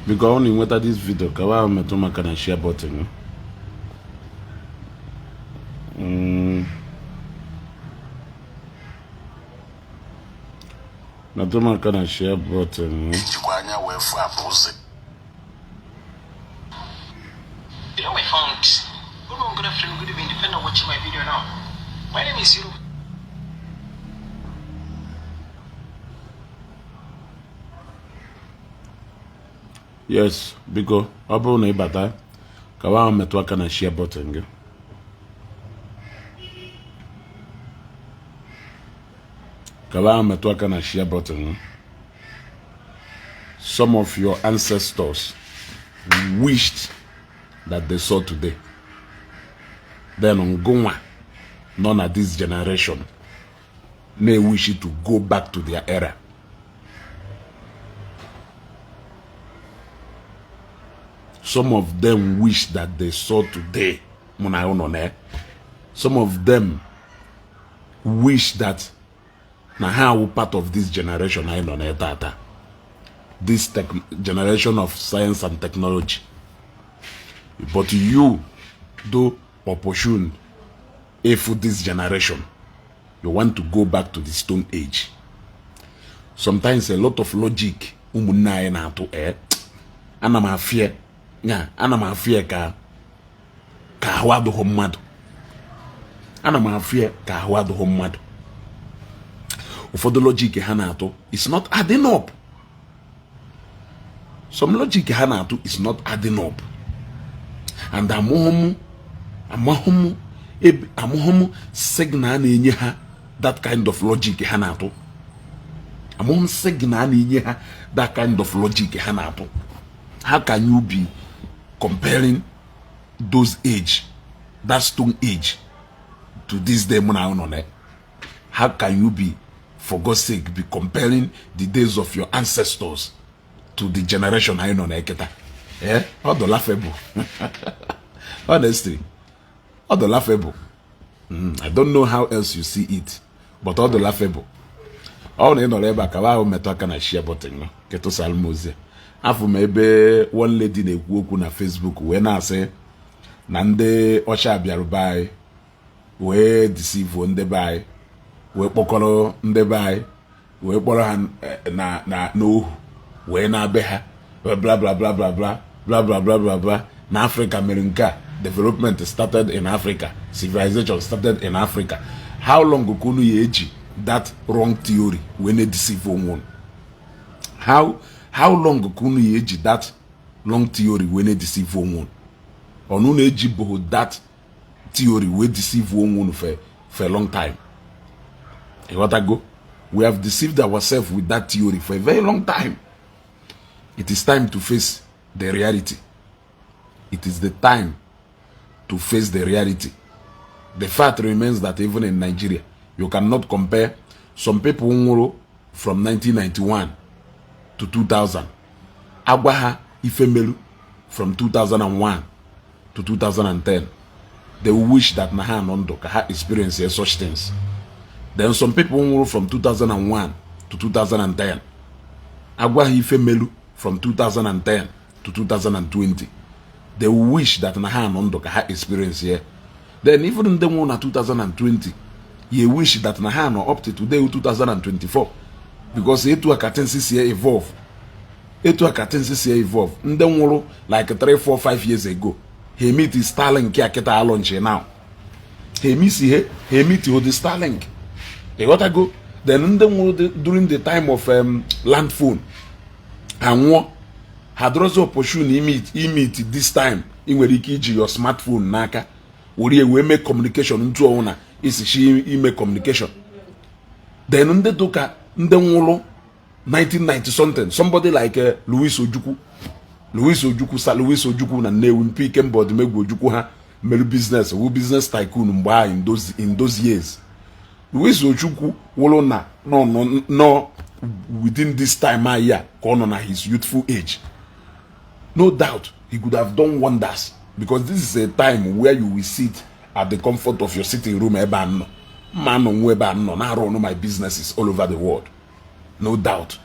Biko, ọ na nweta this video ka wa metụ maka na share button. Metụ maka na share button. Ejikwa anya wee fụ abụ ụzọ. You know my folks. Good morning, good afternoon, good evening, depending on watching my video now. My name is Hero. Yes, biko, ọ bụrụ na ị bata ka wa metụ aka na share button gị. Ka wa metụ aka na share button gị. Some of your ancestors wished that they saw today. Then ngụnwa nọ na this generation na-wish to go back to their era. Some of them wish that they saw today. Mụ na ụnọ na some of them wish that na ha wụ part of this generation anyị nọ na tata, this tech generation of science and technology. But you do opportune if this generation, you want to go back to the stone age. Sometimes a lot of logic ụmụnne anyị na-atụ, ana m afie ya, ana m afie ka ahụ adụghị mmadụ, ana m afie ka ahụ adụghị mmadụ. Ụfọdụ logic ha na-atụ is not adding up. Some logic ha na-atụ is not adding up. And amụghị m signal a na-enye ha that kind of logic ha na-atụ. Amụghị m signal a na-enye ha that kind of logic ha na-atụ. How can you be comparing those age, that stone age, to this day mụ na nọ na? How can you be, for God's sake, be comparing the days of your ancestors to the generation anyị nọ na eketa? Eh, ọ dị laughable. Honestly, ọ dị laughable. I don't know how else you see it, but ọ dị laughable. Ọ na ị nọrọ ebe a ka ahụ metụ aka na share button nọ ketụsara m ozi. Afọ m ebe one lady na-ekwu okwu na Facebook wee na-asị na ndị ọcha bịara be anyị wee deceive ndị be anyị, wee kpọkọrọ ndị be anyị, wee kpọrọ ha na n'ohu wee na-abịa ha, bla bla bla bla bla bla bla bla bla bla, na Africa mere nke a, development started in Africa, civilization started in Africa. How long ka unu ya eji that wrong theory wee na-edeceive onwe unu? How long ka unu ya eji that wrong theory wee na-edeceive onwe unu? Ọnụ na-eji bụ that theory wee deceive onwe unu for a long time. Ịghọtago? We have deceived ourselves with that theory for a very long time. It is time to face the reality. It is the time to face the reality. The fact remains that even in Nigeria, you cannot compare some people nwụrụ from 1991 to 2000. Agwa ha ifemelu from 2001 to 2010, they will wish that na ha nọ ndụ ka ha experience such things. Then some people nwụrụ from 2001 to 2010, agwa ha ifemelu from 2010 to 2020, they will wish that na ha nọ ndụ ka ha experience ya. Then even ndị nwụrụ na 2020 ya wish that na ha nọ up to today, 2024, because etu a ka things si evolve, etu a ka things si evolve. Ndị nwụrụ like 3 4 5 years ago, ha emiti Starlink a kịta launch now, ha emisi he, ha emiti the Starlink. Ịghọtago? Then ndị nwụrụ during the time of land phone, ha nwụọ, ha dọrọzi opportunity imit this time ị nwere ike iji your smartphone n'aka were wee mee communication ntu ọnwụ na isichi ime communication. Then ndị dụka ndị nwụrụ 1990 something, somebody like Louis Ojukwu, Louis Ojukwu, Sir Louis Ojukwu na Nnewi, mpe Ikemba Odumegwu Ojukwu, ha mere business, wu business tycoon mgbe ahụ in those years. Louis Ojukwu wụrụ na nọ nọ within this time anyị a ka ọ nọ na his youthful age. No doubt he could have done wonders, because this is a time where you will sit at the comfort of your sitting room ebe a nọ mma nọ nwa ebe a nọ na-arụ ọnụ my businesses all over the world. No doubt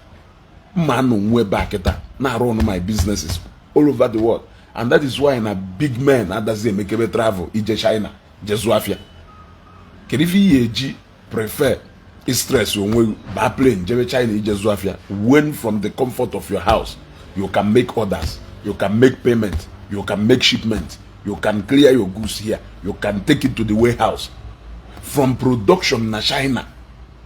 mma nọ nwa ebe a kịta. Na-run my businesses all over the world, and that is why na big men adazi emekebe travel ije China je zụọ afịa. Kedu ife ihe eji prefer stress onwe gị baa plane jebe China ije zụọ afịa, when from the comfort of your house you can make orders, you can make payment, you can make shipment, you can clear your goods here, you can take it to the warehouse? From production na China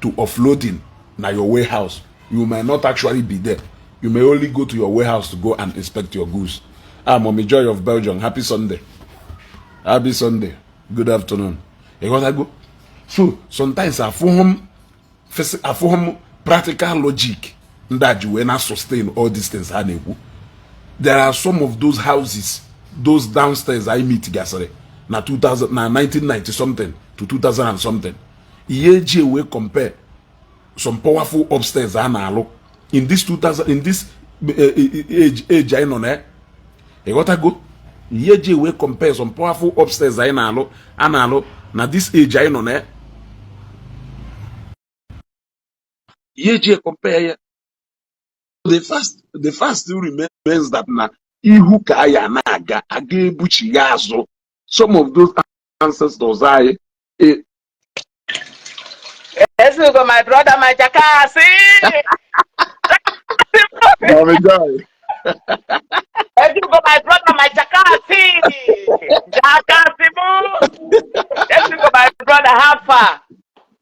to offloading na your warehouse, you may not actually be there. You may only go to your warehouse to go and inspect your goods. Ah, Mommy Joy of Belgium, happy Sunday. Happy Sunday, good afternoon. You got go. So sometimes afụhụ m practical logic ndị a ji wee na sustain all these things ha na-ekwu. There are some of those houses, those downstairs I meet gasịrị na 2000, na 1990 something to 2000 and something. Ihe eji wee compare some powerful upstairs a na-alụ in this 2000, in this age anyị nọ na ya, ịghọtago? Ihe eji wee compare some powerful upstairs anyị na-alụ, a na-alụ na this age anyị nọ na ya, ihe eji compare ya, the first remains that na ihu ka anyị na-aga aga ebuchigha azụ some of those ancestors anyị. Ezugo, my brother, my jackass. Mommy Joy. Ezugo, my brother, my jackass. Jackass, Ezugo, my brother, how far?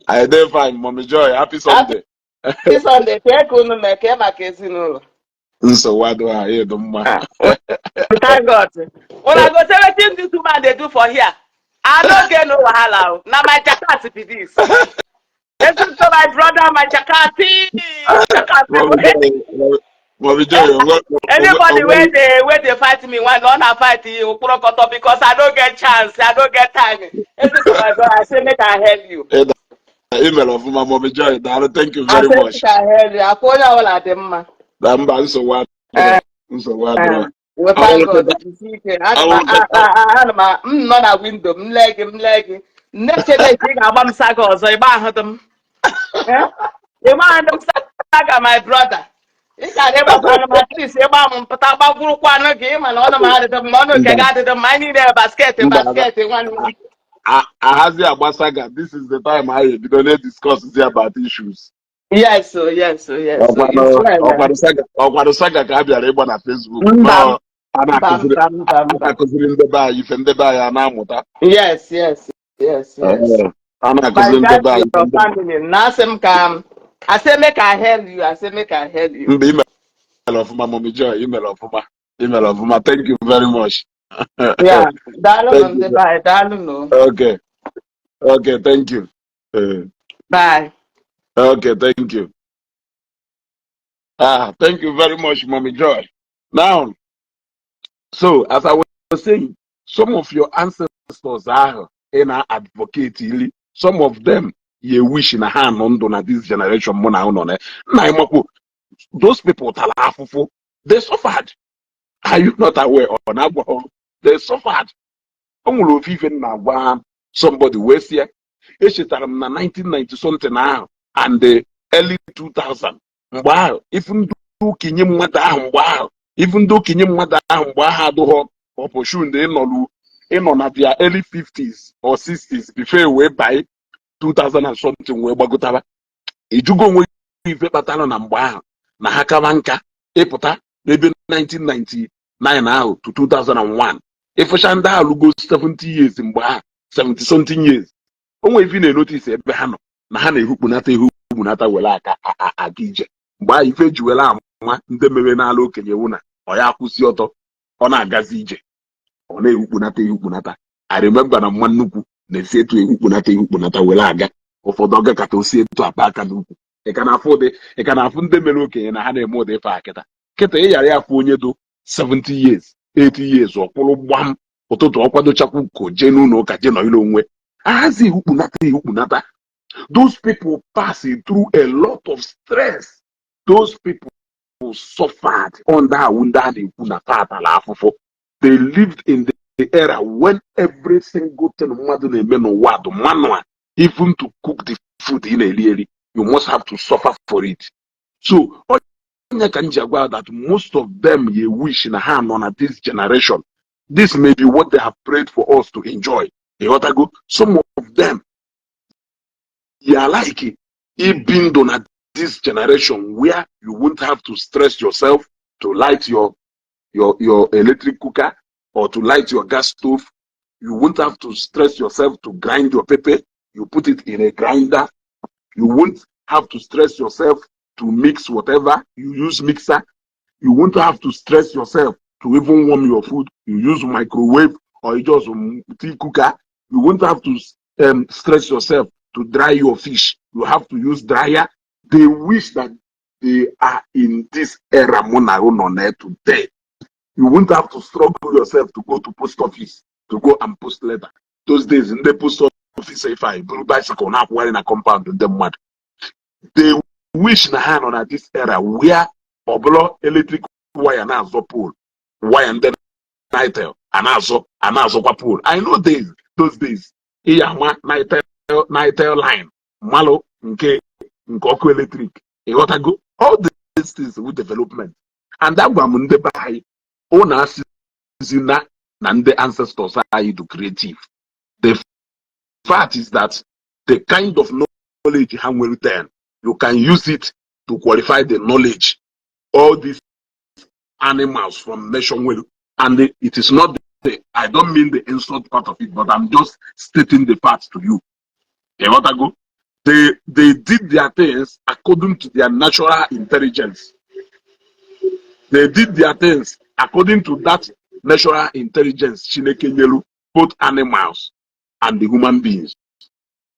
I dey fine, Mommy Joy. Happy Sunday. Happy Sunday. Kee ka unu mee, kee maka ezinụlọ? Nsogbu adịghị, anyị dị mma. Thank God. Una go say wetin this woman dey do for here. I no get no wahala o. Na my jackass be this. Ezugo, my brother, my jackass. Jackass. Mommy Joy, Anybody wey dey fight me, why no na fight you okporokoto, because I no get chance, I no get time. Ezugo, my brother, I say make I help you. Imere ọfụma, Mommy Joy, daalụ, thank you I very say much. make I help you. Akwa onye ọbụla dị mma. Na mba, nsogbu adịrọ, nsogbu adịrọ. We thank God. Jisi ike. Ana m nọ na window m lee gị, m lee gị. Nne-echebe ka ị ga-agba m saga ọzọ, ịgba ahụ dị m. Ịgba ahụ dị m saga, my brother. Ị gara ịgbakwanụ m, at least ịgba m mpụta gbagwurukwanụ gị, ịma na ọnụ m adịdị m, ọnụ nke gị adịdị m, anyị niile basket basket nwanne m. Ahazi agba saga, this is the time anyị ebido na-discuss about issues. Yes, oh, yes, oh, yes. Oh, it's well. Ọkwado saga ka a bịara ịgba na Facebook? Mba. Nọ, a Mba. na-akụziri Mba, mba, a mba. na-akụziri ndị be anyị ife, ndị be anyị a na-amụta. Yes. A My na-akụziri ndị be anyị regards to ife your ndị family. Na asị m ka I say make I help you. I say make I help you. Mba, imere ọfụma, Mommy Joy, imere ọfụma, imere ọfụma. Thank you very much. Yeah. Daalụ nụ. Thank Ndị you. be anyị, daalụ nụ. Okay, thank you. Bye. Okay, thank you. Ah, thank you very much, Mommy Joy. Now, so as I was saying, some of your ancestors ahụ ị na-advocate ili, some of them ye wish na ha nọ ndụ na this generation mụ na nọ na nna anyị makwu. Those people tara afụfụ. They suffered. Are you not aware? Ọ na-agwa ha, they suffered. O nwere ofu ife m na-agwa somebody wee sị ya, echetara m na 1990 something ahụ and the early 2000, mgbe ahụ ifu ndị okenye mmadụ ahụ, mgbe ahụ ifu ndị okenye mmadụ ahụ, mgbe ahụ adụghọ opportunity ịnọlu ịnọ na their early 50s or 60s before wee banye 2000 and something wee gbagotaba. Ijugo onwe gị ife kpatara na mgbe ahụ na ha kaba nka ịpụta n'ebe 1999 ahụ to 2001, ịfụcha ndị ahụ lugo 70 years mgbe ahụ, 70 something years, o nwere ife ị na-enotice ebe ha nọ na ha na-ehukpunata ehukpunata were aka aga ije. Mgbe ahụ ife eji were ama ndị mere n'ala okenye wụ na ọ ya akwụsị ọtọ, ọ na-agazi ije, ọ na-ehukpunata ehukpunata. I remember na mma nnukwu na-esi etu ehukpunata ehukpunata were aga. Ụfọdụ oge kata osi etu akpa aka n'ukwu. Ị ka na-afụ ụdị, ị ka na-afụ ndị mere okenye na ha na-eme ụdị ife a kịta kịta. Ị ghara ya afụ onye do 70 years, 80 years, ọ kwụrụ gbam ụtụtụ, ọ kwadochakwu ka o jee n'ụlọ ụka, jee nọnyere onwe ahazi ehukpunata ehukpunata. Those people pass through a lot of stress. Those people suffered under awụ ndị a na-ekwu na fa tara afụfụ. They lived in the era when every single thing mmadụ na-eme n'ụwa dị manual. Even to cook the food ị na-eri eri, you must have to suffer for it. So Onye ka m ji agwa that most of them ye wish na ha nọ na this generation. This may be what they have prayed for us to enjoy. Ịghọtago? Some of them ya like ibi ndụ na this generation where you won't have to stress yourself to light your electric cooker or to light your gas stove. You won't have to stress yourself to grind your pepper. You put it in a grinder. You won't have to stress yourself to mix whatever. You use mixer. You won't have to stress yourself to even warm your food. You use microwave or you just tea cooker. You won't have to stress yourself to dry your fish. You have to use dryer. They wish that they are in this era mụ na nọ na today. You won't have to struggle yourself to go to post office to go and post letter. Those days in the post office, if I buru bicycle na-akwụgharị na compound ndị mmadụ. They wish na ha nọ na this era where ọbụla electric wire na-azọ pole, wire ndị Nitel a na-azọ, a na-azọkwa pole. I know days, those days, ị ya ama Nitel line, mmalụ nke ọkụ electric. Ịghọtago? All these things with development. And agwa m ndị be anyị, ụnụ asịzi na ndị ancestors anyị do creative. The fact is that the kind of knowledge ha nwere then, you can use it to qualify the knowledge all these animals from nation nwere. And it is not the, I don't mean the insult part of it, but I'm just stating the facts to you. Ịghọtago? They did their things according to their natural intelligence. They did their things according to that natural intelligence Chineke nyelu both animals and the human beings.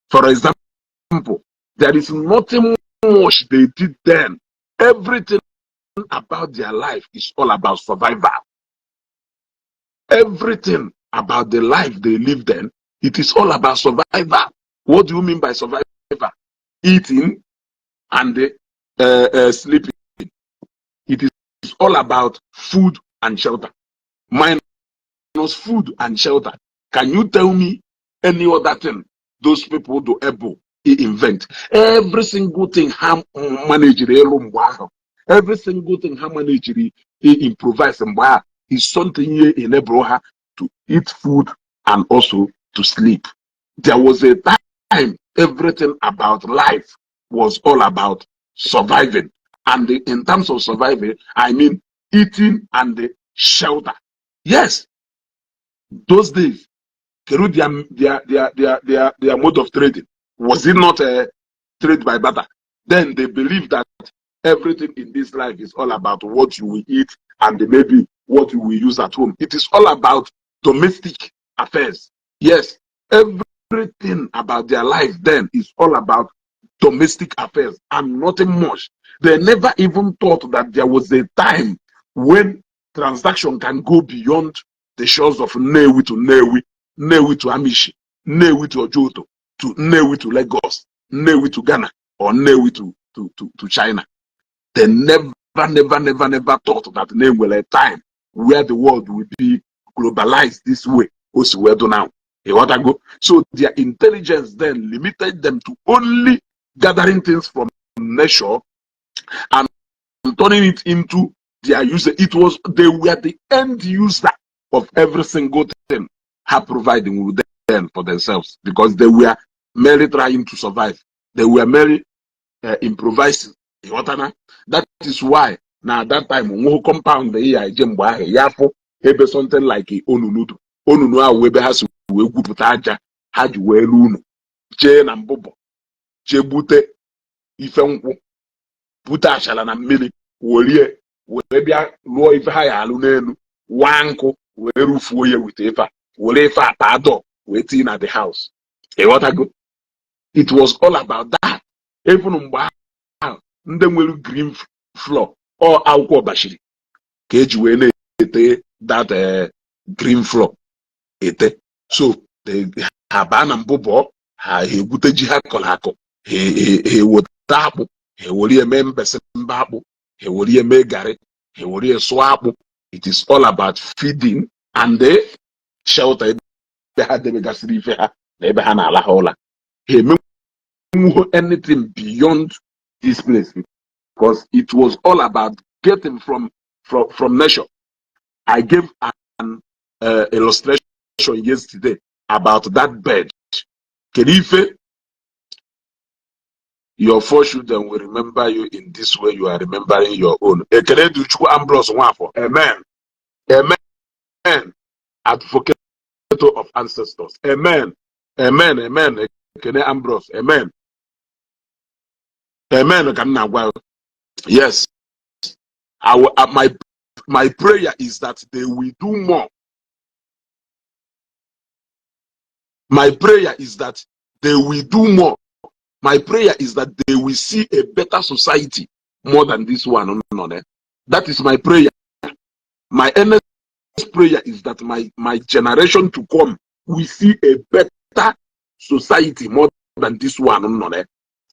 For example, there is nothing much they did then. Everything about their life is all about survival. Everything about the life they live then, it is all about survival. What do you mean by survival? Eating and sleeping. It is all about food and shelter. Minus food and shelter, can you tell me any other thing those people do able invent? Every single thing ha managed elu mgbe ahụ, every single thing ha managed improvise mgbe ahụ is something here enable ha to eat food and also to sleep. There was a time everything about life was all about surviving. And in terms of surviving, I mean eating and the shelter. Yes, those days, through their mode of trading, was it not a trade by barter? Then they believe that everything in this life is all about what you will eat and maybe what you will use at home. It is all about domestic affairs. Yes, everything about their life then is all about domestic affairs and nothing much. They never even thought that there was a time when transaction can go beyond the shores of Nnewi to Nnewi, Nnewi to Amishi, Nnewi to Ojoto, to Nnewi to Lagos, Nnewi to Ghana, or Nnewi to China. They never, never, never, never thought that there will a time where the world will be globalized this way, as we do now. Ịghọtago? So their intelligence then limited them to only gathering things from nature and turning it into their user. It was they were the end user of every single thing ha providing with them for themselves, because they were merely trying to survive. They were merely improvising. Ịghọtana? That is why na that time onweghị compound ya eje mgbe ahụ ya fụ ebe something like onunu dị. Onunu ahụ ebe ha si wee gwupụta aja ha ji wee ruo unu, jee na mbụbọ, jee gbute ife nkwụ, bute achala na mmiri, werie wee bịa lụọ ife ha ya alụ n'elu, waa nkụ, wee rufuo ya wite ife a, were ife a taa dọ wee tinye na the house. Ịghọtago? It was all about that. Even mgbe ahụ ndị nwere green floor, ọ akwụkwọ ọbashiri ka eji wee na-ete that green floor ete. So ha baa na mbụbọ ha, egwute ji ha kọrọ akọ, ha eweta akpụ, ha ewere ya mee mbesị mba akpụ, ha ewere ya mee garị, ha ewere ya sụọ akpụ. It is all about feeding and the shelter, ebe ha debegasịrị ife ha na ebe ha na-ala ha ụla. Ha emenwuho anything beyond this place. Because it was all about getting from nature. I gave an illustration yesterday about that bird. Kedu ife? Your four children will remember you in this way you are remembering your own. Ekele dị Chukwu. Ambrose Nwafọ. Amen. Amen. Advocate of ancestors. Amen. Amen. Amen. Ekene Ambrose. Amen. Amen. Ka m na-agwa. Yes. I will, my prayer is that they will do more. My prayer is that they will do more. My prayer is that they will see a better society more than this one. No, no, that is my prayer. My earnest prayer is that my generation to come will see a better society more than this one. No, no.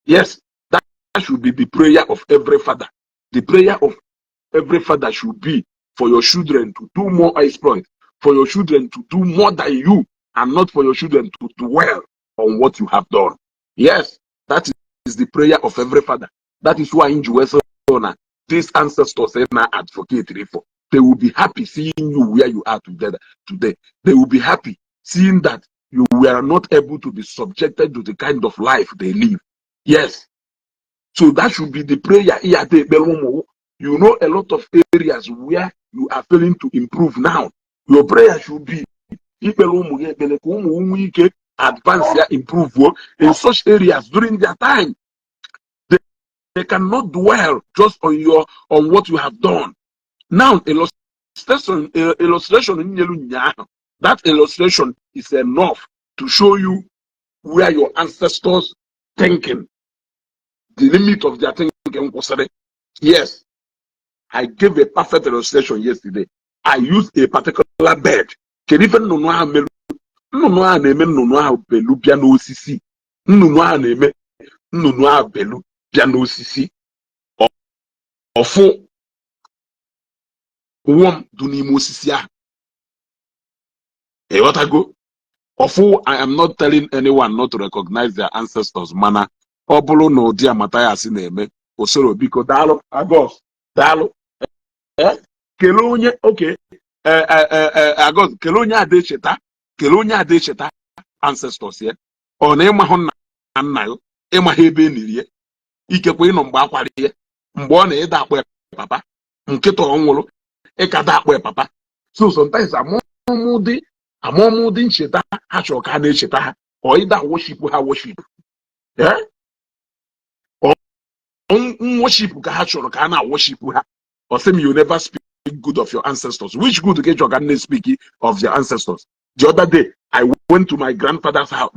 Yes, that should be the prayer of every father. The prayer of every father should be for your children to do more exploit, for your children to do more than you, and not for your children to dwell on what you have done. Yes, that is the prayer of every father. That is why in na these ancestors are now advocate for. They will be happy seeing you where you are together today. They will be happy seeing that you were not able to be subjected to the kind of life they live. Yes. So that should be the prayer. You know a lot of areas where you are failing to improve now. Your prayer should be ikpere ụmụ gị ekpere ka ụmụ nwee ike advance ya, improve in such areas during their time. They cannot dwell just on what you have done. Now, illustration nyelu nyaahụ, that illustration is enough to show you where your ancestors thinking, the limit of their thinking kwụsịrị. Yes, I gave a perfect illustration yesterday. I used a particular bird. Kedu ife nnụnụ ahụ merụ? Nnụnụ ahụ na-eme, nnụnụ ahụ belu bịa n'osisi. Nnụnụ ahụ na-eme, nnụnụ ahụ belu bịa n'osisi, ọfụ worm dị n'ime osisi ahụ. Ịghọtago? Ọfụ. I am not telling anyone not to recognize their ancestors, mana ọ bụrụ na ụdị a Mathias na-eme usoro, biko, daalụ Agos, daalụ. Kelee onye oke Agos, kelee onye ada echeta, kelee onye ada echeta ancestors ya. Ọ na ịmahụ nna nna ya, ịmaha ebe e niri ya, ikekwe ịnọ mgbe akwara ya, mgbe ọ na-ede akpọ ya papa, nkịta ọ nwụrụ ịkada akpọ ya papa. So sometimes amụmụdị amụmụdị ncheta ha chọrọ ka ha na-echeta ha, ọ ịda worship ha, worship worship ka ha chọrọ ka ha na-worship ha. Ọ sị m, "You never speak good of your ancestors." Which good ka ị chọrọ ka m na-speak of their ancestors? The other day I went to my grandfather's house,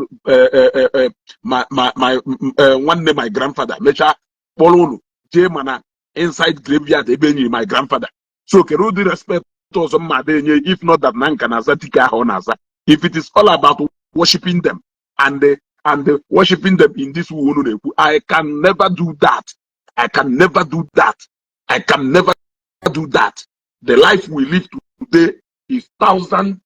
my nwanne my grandfather mechaa kpọrọ ụlọ jee mana inside graveyard ebe enyiri my grandfather. So kedu ụdị respect ọzọ mma ada enye, if not that na nka na-aza dike ahụ ọ na-aza? If it is all about worshiping them and worshiping them in this way unu na-ekwu, I can never do that. I can never do that. I can never do that. The life we live today is thousand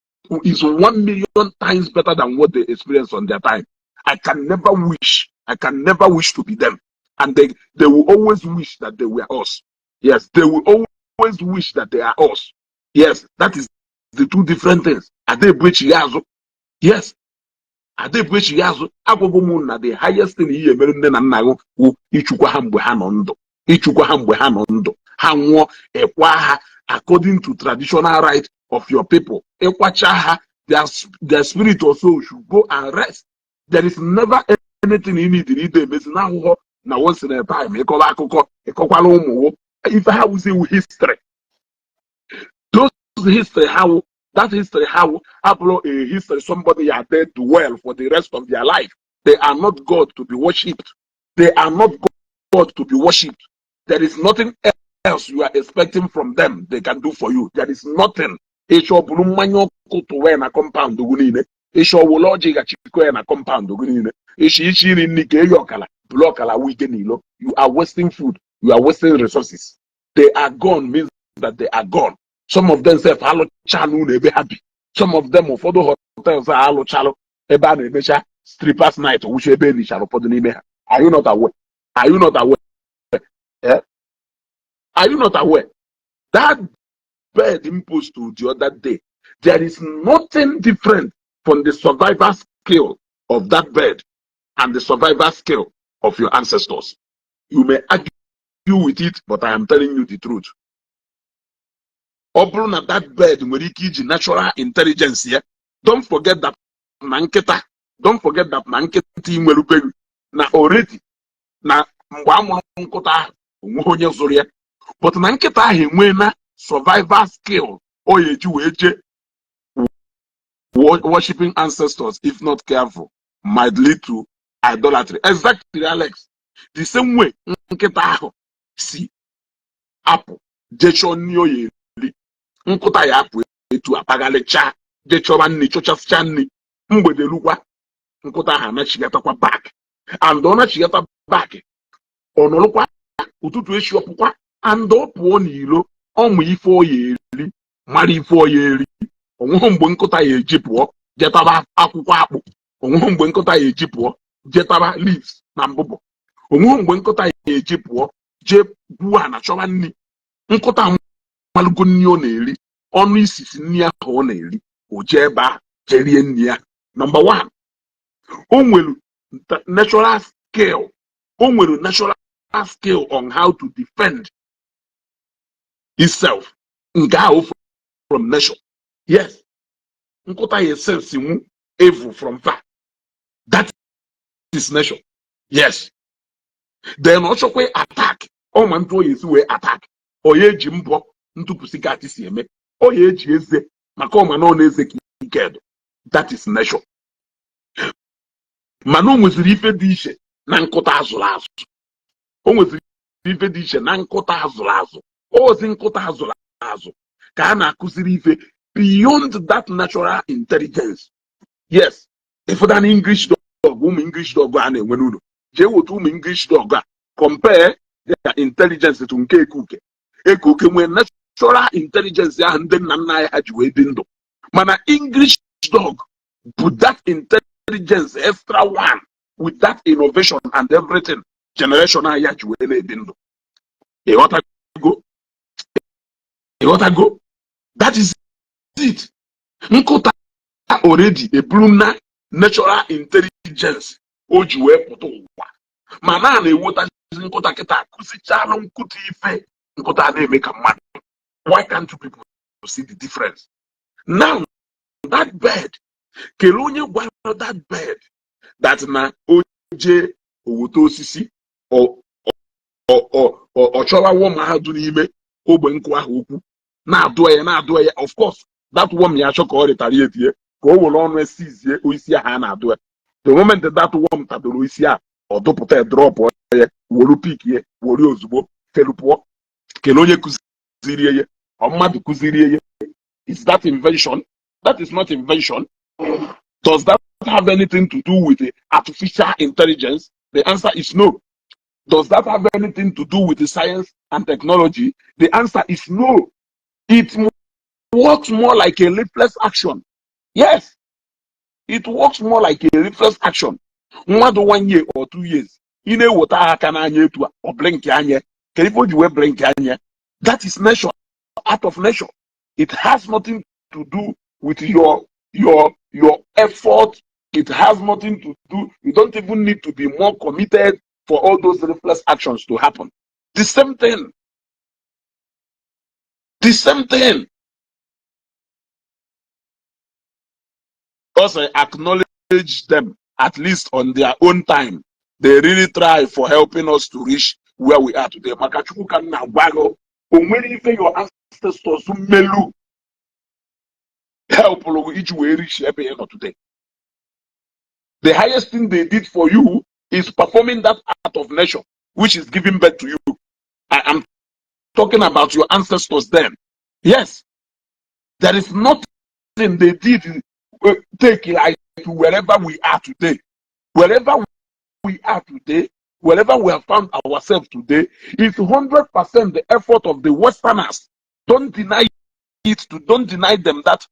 is 1 million times better than what they experienced on their time. I can never wish, I can never wish to be them. And they will always wish that they were us. Yes, they will always wish that they are us. Yes, that is the two different things. Ade azụ. Yes, ada ebu azụ. Agwago m na the highest thing ihe emere nne na nna gị wụ ịchụkwa ha mgbe ha nọ ndụ, ịchụkwa ha mgbe ha nọ ndụ. Ha nwụọ, ịkwa ha according to traditional right of your people. Ịkwacha ha, their spirit also should go and rest. There is never anything you need ide emezi na ahụhụ na once in a time ịkọwa akụkọ, ịkọkwala ụmụ ife ha wụzi iwu history. Those history, how that history, how abụrụ a history somebody ya dead well for the rest of their life. They are not God to be worshipped. They are not God to be worshipped. There is nothing else you are expecting from them they can do for you. There is nothing. Ịchọ bụrụ mmanya ọkụ tụwa ya na compound gị niile, ịchọ wụlọ ọjị gachikọ ya na compound gị niile, ịchọ ichi iri nri ka eyi ọkala bụrụ ọkala wike n'ilo. You are wasting food, you are wasting resources. They are gone means that they are gone. Some of them sef alụchalụ ụlọ ebe ha bi. Some of them, ụfọdụ hotels a alụchalụ ebe a na-emecha strippers night, wụcha ebe e nichara ụfọdụ n'ime ha. Are you not aware? Are you not aware? Eh? Are you not aware that bird imposed to the other day, there is nothing different from the survival skill of that bird and the survival skill of your ancestors? You may argue with it, but I am telling you the truth. Ọ bụrụ na that bird nwere ike iji natural intelligence ya, don't forget that na nkịta, don't forget that na nkịta ị nwerubeghị na already na mgbe a mụrụ nkụta ahụ, onweghị onye zụrụ ya, but na nkịta ahụ enwee na survival skill ọ ya eji wee jee worshiping ancestors, if not careful, might lead to idolatry. Exactly, Alex. The same way nkịta ahụ si apụ jee chọọ nri ọ ya eri, nkụta ya apụ etu akpaghalịcha jee chọba nri, chọchasịcha nri, mgbede rukwa, nkụta ahụ anachigatakwa back, and ọ nachigata back, ọ nọrụkwa ụtụtụ echi, ọpụkwa, and ọ pụọ n'ilo, ọmụ ife ọ ya eri, mara ife ọ ya eri. Onweghị mgbe nkụta ya eji pụọ jetaba akwụkwọ akpụ. Onweghị mgbe nkụta ya eji pụọ jetaba leaves na mbụbọ. Onweghị mgbe nkụta ya eji pụọ jee gwuo ana chọba nri. Nkụta amalụgo nri ọ na-eri, ọnụ isisi nri ahụ ọ na-eri, o jee ebe ahụ jee rie nri ya. Number one, o nwere natural skill, o nwere natural skill on how to defend itself, nke ahụ from nature. Yes, nkụta ya sense nwu evil from far. That is nature. Yes. Then ọ chọkwa attack, ọ ma ntụ ọ ya esi wee attack. Ọ ya eji mbọ ntụpụsị gat si eme, ọ ya eji eze maka ọma na ọ na-eze ka ike dị. That is nature. Mana o nweziri ife dị iche na nkụta azụrụ azụ. O nweziri ife dị iche na nkụta azụrụ azụ. Ozi nkụta azụrụ azụ ka a na-akụziri ife beyond that natural intelligence. Yes, ịfụda na English dog, ụmụ English dog a na-enwe n'ụlọ, jee weta ụmụ English dog a, compare their intelligence to nke ekuke. Ekuke nwee natural intelligence ahụ ndị nna nna anyị ha ji wee dị ndụ, mana English dog bụ that intelligence extra one with that innovation and everything generation anyị ya ji wee na-ebi ndụ. Ịghọtago? Ịghọtago? That is it. Nkụta already eburu na natural intelligence o ji wee pụta ụwa, ma na na-ewetazi nkụta kịta, kụzichalụ nkụta ife, nkụta a na-eme ka mmadụ. Why can't you people see the difference now? That bird, kelee onye gwara that bird that na o jee oweta osisi, ọ chọwa worm ahụ dị n'ime ogbe nkụ ahụ okwu, na-adụ ya, na-adụ ya. Of course, that worm ya achọ ka ọ retaliate ka o were ọnụ esizie osisi ahụ a na-adụ ya. The moment that worm tadoro osisi ahụ, ọ dụpụta ya, drop ya, were pick ya, were ozugbo felu pụọ. Kelee onye kụzirie ya? Ọ mmadụ kụzirie ya? Is that invention? That is not invention. Does that have anything to do with the artificial intelligence? The answer is no. Does that have anything to do with the science and technology? The answer is no. It works more like a reflex action. Yes, it works more like a reflex action. Mmadụ 1 year or 2 years, ị na-eweta aka n'anya etu a, ọ blink anya. Kedu ife o ji wee blink anya? That is nature, out of nature. It has nothing to do with your effort. It has nothing to do. You don't even need to be more committed for all those reflex actions to happen. The same thing, the same thing. Because I acknowledge them, at least on their own time. They really try for helping us to reach where we are today. Maka Chukwu ka m na-agwa gị, o nwere ife your ancestors melu helpụrụ gị iji wee reach ebe ị nọ today. The highest thing they did for you is performing that act of nature, which is giving birth to you. I am talking about your ancestors then. Yes, there is nothing they did take like to wherever we are today. Wherever we are today, wherever we have found ourselves today, is 100% the effort of the Westerners. Don't deny it. To don't deny them that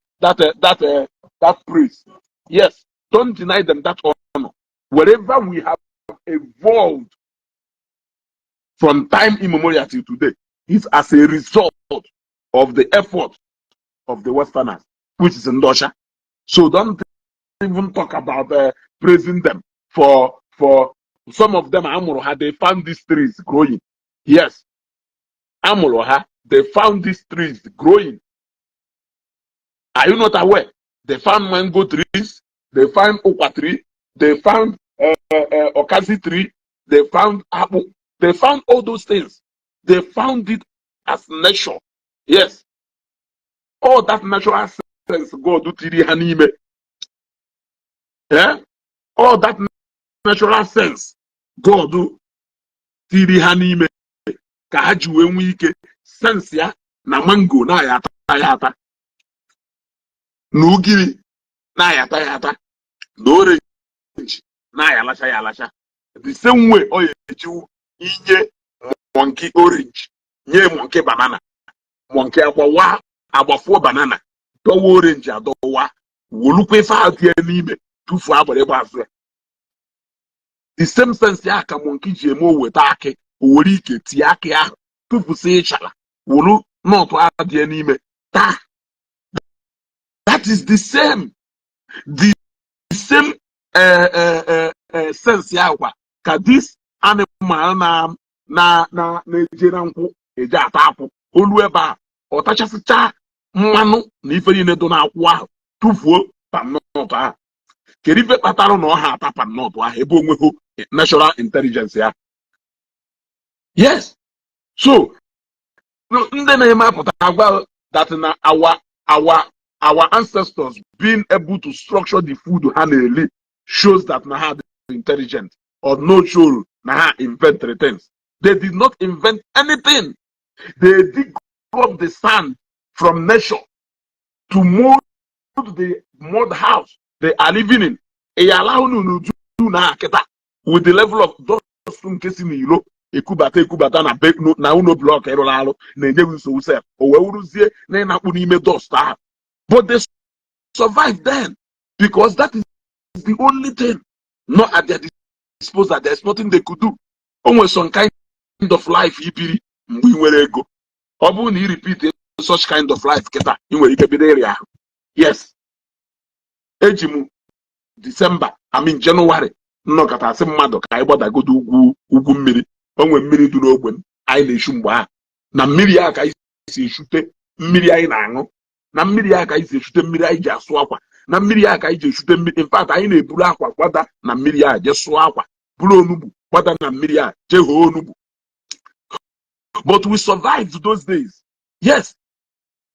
praise. Yes, don't deny them that honor. Wherever we have evolved from time immemorial till today, Is as a result of the effort of the Westerners, which is ndị ọcha. So don't even talk about praising them for some of them amụrụ ha, they found these trees growing. Yes, amụrụ ha, they found these trees growing. Are you not aware? They found mango trees, they found ụkwa tree, they found okazi tree, they found apple, they found all those things. They found it as nature. Yes, all that natural sense God tiri ha n'ime. Eh? All that natural sense God tiri ha n'ime ka ha ji wee nwee ike sense ya na mango na-aya ata ya ata, na ugiri na-aya ata ya ata, na orange na-aya alacha ya alacha. The same way ọ ya ejiwu inye monkey orange, nye monkey banana, monkey agbawa agbafuo banana, dọwa orange adọwa, wolukwa ife ahụ dị ya n'ime, tufuo agbịrịgba azụ ya. The same sense ya ka monkey ji eme o weta akị, o were ike tie akị ahụ, tụfusi ịchala, wolu nut ahụ dị ya n'ime taa. That is the same sense ya kwa ka this animal na na-eje na nkwụ eje ata akwụ. Olu ebe a, ọ tachasịcha mmanụ na ife niile dị n'akwụ ahụ, tụfuo palm nut ahụ. Kedu ife kpatara na ọ ha ata palm nut ahụ ebe onweghị natural intelligence ya? Yes, so ndị na-eme apụta agwa that na our ancestors being able to structure the food ha na-eli shows that na ha dị intelligent or no, show na ha invent things. They did not invent anything. They dig up the sand from nature to mold the mud house they are living in. Ị alahụ n'uju na kịta with the level of dust nke si n'ilo ekubata ekubata na be na ụlọ block ịrụrụ arụ na-enye gị nsogbu sef, o wee wuruzie na ịnakpu n'ime dust ahụ. But they survived then because that is the only thing not at their disposal. There's nothing they could do. O nwere some kind of life ibiri mgbe ị nwere ego. Ọ bụrụ na ị repeat such kind of life kịta, ị nwere ike bido ịrịa ahụ. Yes, eji m December, I mean January, nnọkọta asị mmadụ ka anyị gbadagodo ugwu ugwu mmiri. O nwere mmiri dị n'ogbe m anyị na-eshu mgbe ahụ. Na mmiri ahụ ka anyị si eshute mmiri anyị na-aṅụ, na mmiri ahụ ka anyị si eshute mmiri anyị ji asụ akwa, na mmiri ahụ ka anyị ji eshute mmiri. In fact, anyị na-eburu akwa gbada na mmiri ahụ jee sụọ akwa, buru onugbu gbada na mmiri ahụ jee hoo onugbu. But we survived those days. Yes,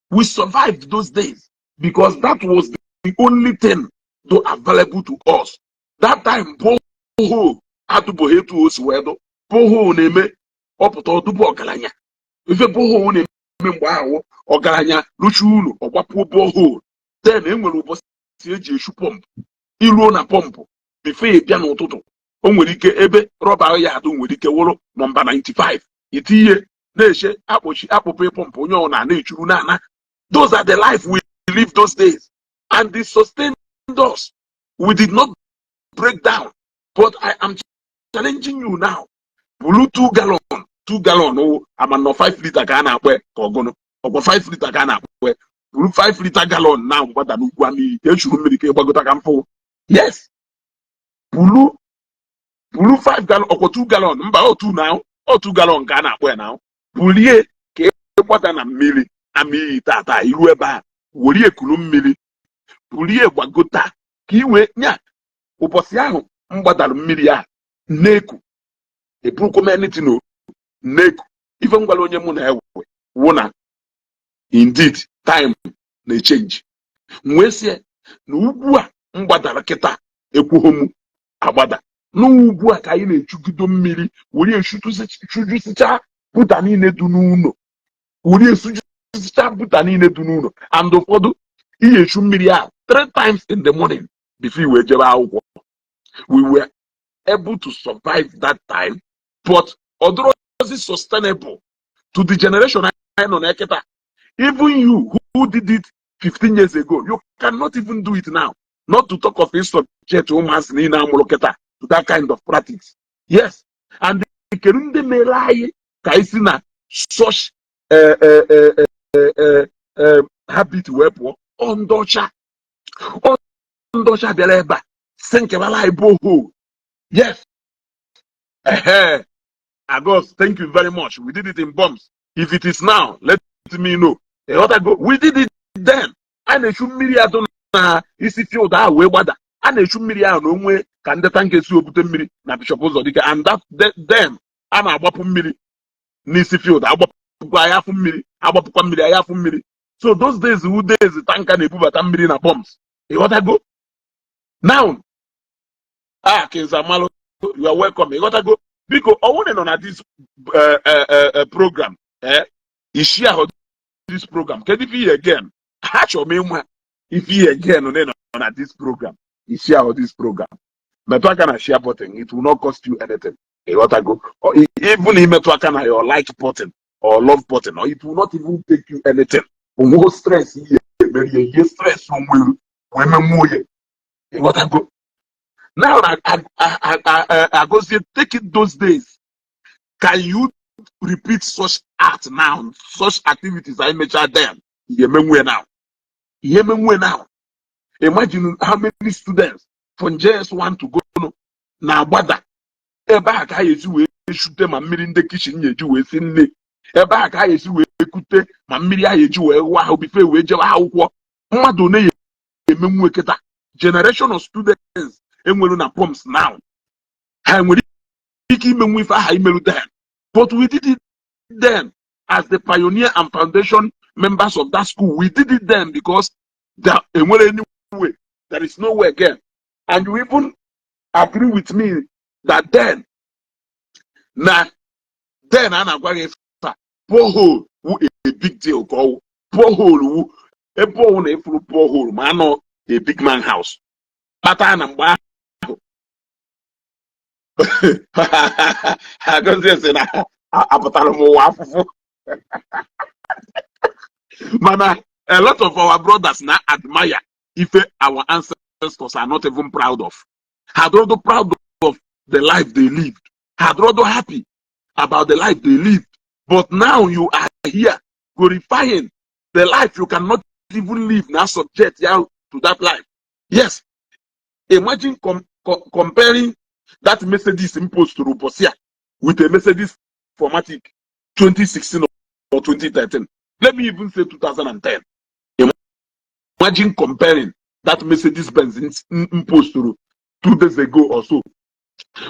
we survived those days because that was the only thing though available to us that time. Borehole adụbụghị etu o si wee dụ. Borehole na-eme ọpụta ọdụbụ ọgaranya. Ife borehole na-eme mgbe ahụ, ọgaranya rụcha ụlọ, ọgbapuo borehole. Then e nwere ụbọchị eji eshu pọmpụ. Iruo na pọmpụ before ị bịa n'ụtụtụ, o nwere ike ebe rọba ya adụ nwere ike wụrụ nọmba 95. Itinye na-eche akpọchi akpụpụ pọmpụ, onye ọ na na-echuru na-ana. Those are the life we live those days and they sustained us. We did not break down. But I am challenging you now, bulu 2 gallon, 2 gallon o ama nọ 5 liter ka a na-akpọ ya, ka ọgụnụ ọkwa 5 liter ka a na-akpọ ya. Buru 5 liter gallon na gbada n'ugwu amị ka echuru mmiri ka ịgbagota ka mfụ. Yes, bulu bulu 5 gallon, ọkwa 2 gallon, mba, otu na otu gallon ka a na-akpọ ya na bulie ka ịgbada na mmiri amị tata. Iru ebe a, werie ekuru mmiri, bulie gbagota ka i wee nya. Ụbọchị ahụ m gbadara mmiri a nneku eburukwa m anything o nneku. Ife m gwara onye mụ na ewe wụ na indeed time na-echange. M wee sị na ugwu a m gbadara kịta ekwughị m agbada n'ugwu a ka anyị na-echugido mmiri were esujusichaa buta niile dị n'ụlọ, were esujusichaa buta niile dị n'ụlọ. And ụfọdụ ihe echu mmiri a three times in the morning before i wee jebe akwụkwọ. We were able to survive that time, but ọ dịrọzi sustainable to the generation anyị nọ na kịta. Even you who did it 15 years ago, you cannot even do it now, not to talk of subject ụmụazị niile amụrụ kịta to that kind of practice. Yes, and kedu ndị mere anyị ka anyị si na such Habit wee pụọ. Ọ ndị ọcha, ọ ndị ọcha bịara ebe a si nkewara anyị borehole. Yes, ehe. Agos, thank you very much. We did it in bombs. If it is now, let me know. Ịghọtago? We did it then. A na-echu mmiri adụ na isi field ahụ wee gbada. A na-echu mmiri ahụ na onwe ka ndị tank esi obute mmiri na Bishop Ụzọdike, and that then a na-agbapụ mmiri n'isi field, agbapụkwa ahịa afụ mmiri, agbapụkwa mmiri ahịa afụ mmiri. So those days wu days tanker na-ebubata mmiri na pumps. Ịghọtago? Now, ah, Kinzamalụ, you are welcome. Ịghọtago? Biko, ọwụ na ị nọ na this program, isi ahụ this program, kedu ife ihe again ha chọrọ m ịnwa ife ihe again na ị nọ na this program, isi ahụ this program, metụ aka na share button. It will not cost you anything. Ịghọtago? Or even imetụ aka na your like button or love button, or it will not even take you anything. Onwego stress ihe emerie ihe stress onwere wee menwuo ya. Ịghọtago? Now Agozie, take it, those days, can you repeat such act now, such activities I mechaa then? Ihe emenwue now, ihe emenwue now. Imagine how many students from JS1 to go na-agbada ebe a ka a esi wee shute ma mmiri ndị kitchen na-eji wee si nne, ebe a ka a esi wee kute ma mmiri a eji wee ghụọ ahụ bife wee jewe akwụkwọ. Mmadụ one ya emenwue kịta? Generation of students enwere na pumps now, ha nwere ike imenwu ife aha imeru then? But we did it then as the pioneer and foundation members of that school. We did it then because there enwere any way, there is no way again. And you even agree with me that then, na then a na-agwa gị ife a, borehole wu a big deal. Ka ọwụ borehole wu ebe ọwụ na efuru borehole ma anọ a big man house kpata na mgbe ahụ. Agọzie sị na apụtara m ụwa afụfụ, mana a lot of our brothers na admire ife our ancestors are not even proud of. Ha dịrọdụ proud of the life they lived, ha dịrọdụ happy about the life they lived, but now you are here glorifying the life you cannot even live, now subject ya to that life. Yes, imagine comparing that Mercedes imposed to Rubosia with a Mercedes 4MATIC 2016 or 2013. Let me even say 2010. Imagine comparing that Mercedes Benz imposed to 2 days ago or so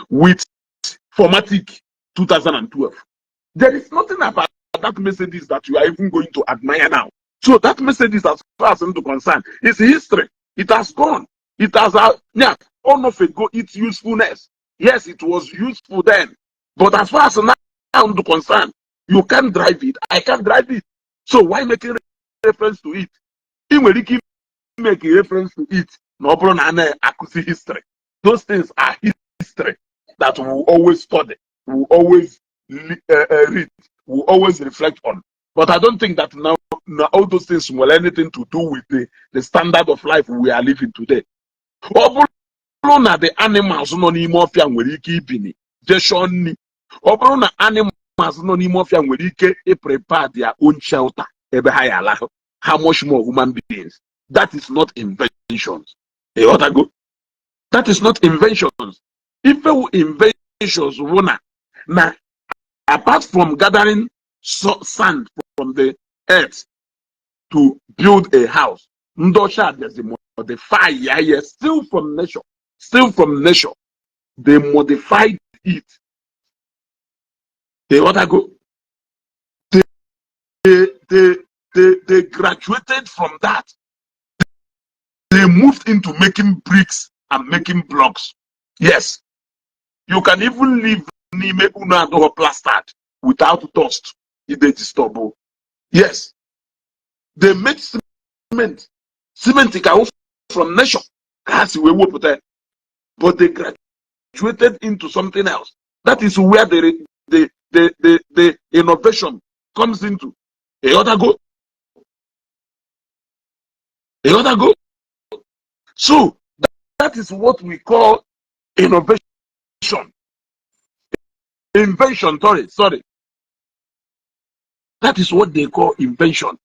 with 4MATIC 2012. There is nothing about that Mercedes that you are even going to admire now. So that Mercedes, as far as I'm concerned, is history. It has gone. It has, yeah, all of it go its usefulness. Yes, it was useful then. But as far as now I'm concerned, you can't drive it. I can't drive it. So why making reference to it? Ị nwere ike make a reference to it na ọ bụrụ na a na-akụzi history. Those things are history that we will always study, we will always read, we will always reflect on. But I don't think that now all those things will anything to do with the standard of life we are living today. Ọ bụrụ na the animals nọ n'ime ọfịa nwere ike ibini jee chọọ nri, ọ bụrụ na animals nọ n'ime ọfịa nwere ike i-prepare their own shelter ebe ha ya alahụ, how much more human beings? That is not inventions. Ịghọtago? That is not inventions. Ife wu inventions wụ na apart from gathering sand from the earth to build a house, ndị ọcha bịazi modify ya. Yes, still from nature, still from nature they modified it. Ịghọtago? They graduated from that. They moved into making bricks and making blocks. Yes, you can even live n'ime unu adịghị plastered without dust ide disturb. Yes, they made cement. Cement ka wụ from nature ka ha si wee wepụta ya. But they graduated into something else. That is where the innovation comes into. Ịghọtago? Ịghọtago? So that is what we call innovation, invention, sorry, sorry. That is what they call invention.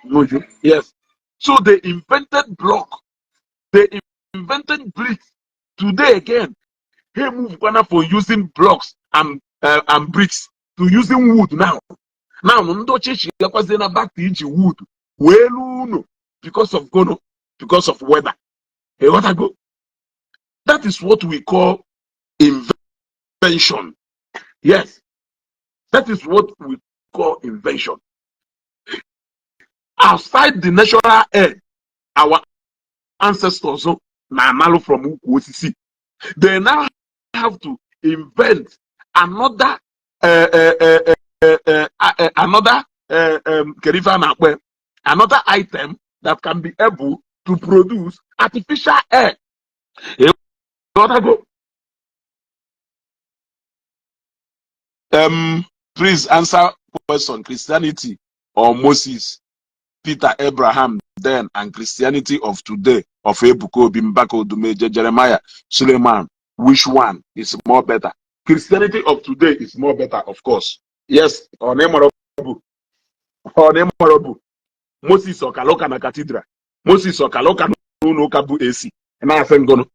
Nuju. Yes. So they invented block. They invented bricks. Today again, he moved gwana for using blocks and bricks to using wood now. Now, ndị ochie gakwazie na back to iji wood wee lụọ ụlọ because of gono, because of weather. Ịghọtago? That is what we call invention. Yes, that is what we call invention. Outside the natural air, our ancestors na-analụ from ukwu osisi. They now have to invent another kedu ife a na-akpọ ya? Another item that can be able to produce artificial air. Ịghọtago? Please answer question: Christianity or Moses, Peter, Abraham then, and Christianity of today of Ebuka Obi, Mbaka, Odumeje, Jeremiah, Suleiman, which one is more better? Christianity of today is more better, of course. Yes, ọ na bụ ọ na bụ Moses ọkala na cathedral, Moses ọkala ụka n'ụlọ ụka bụ AC na-asị ngụnụ.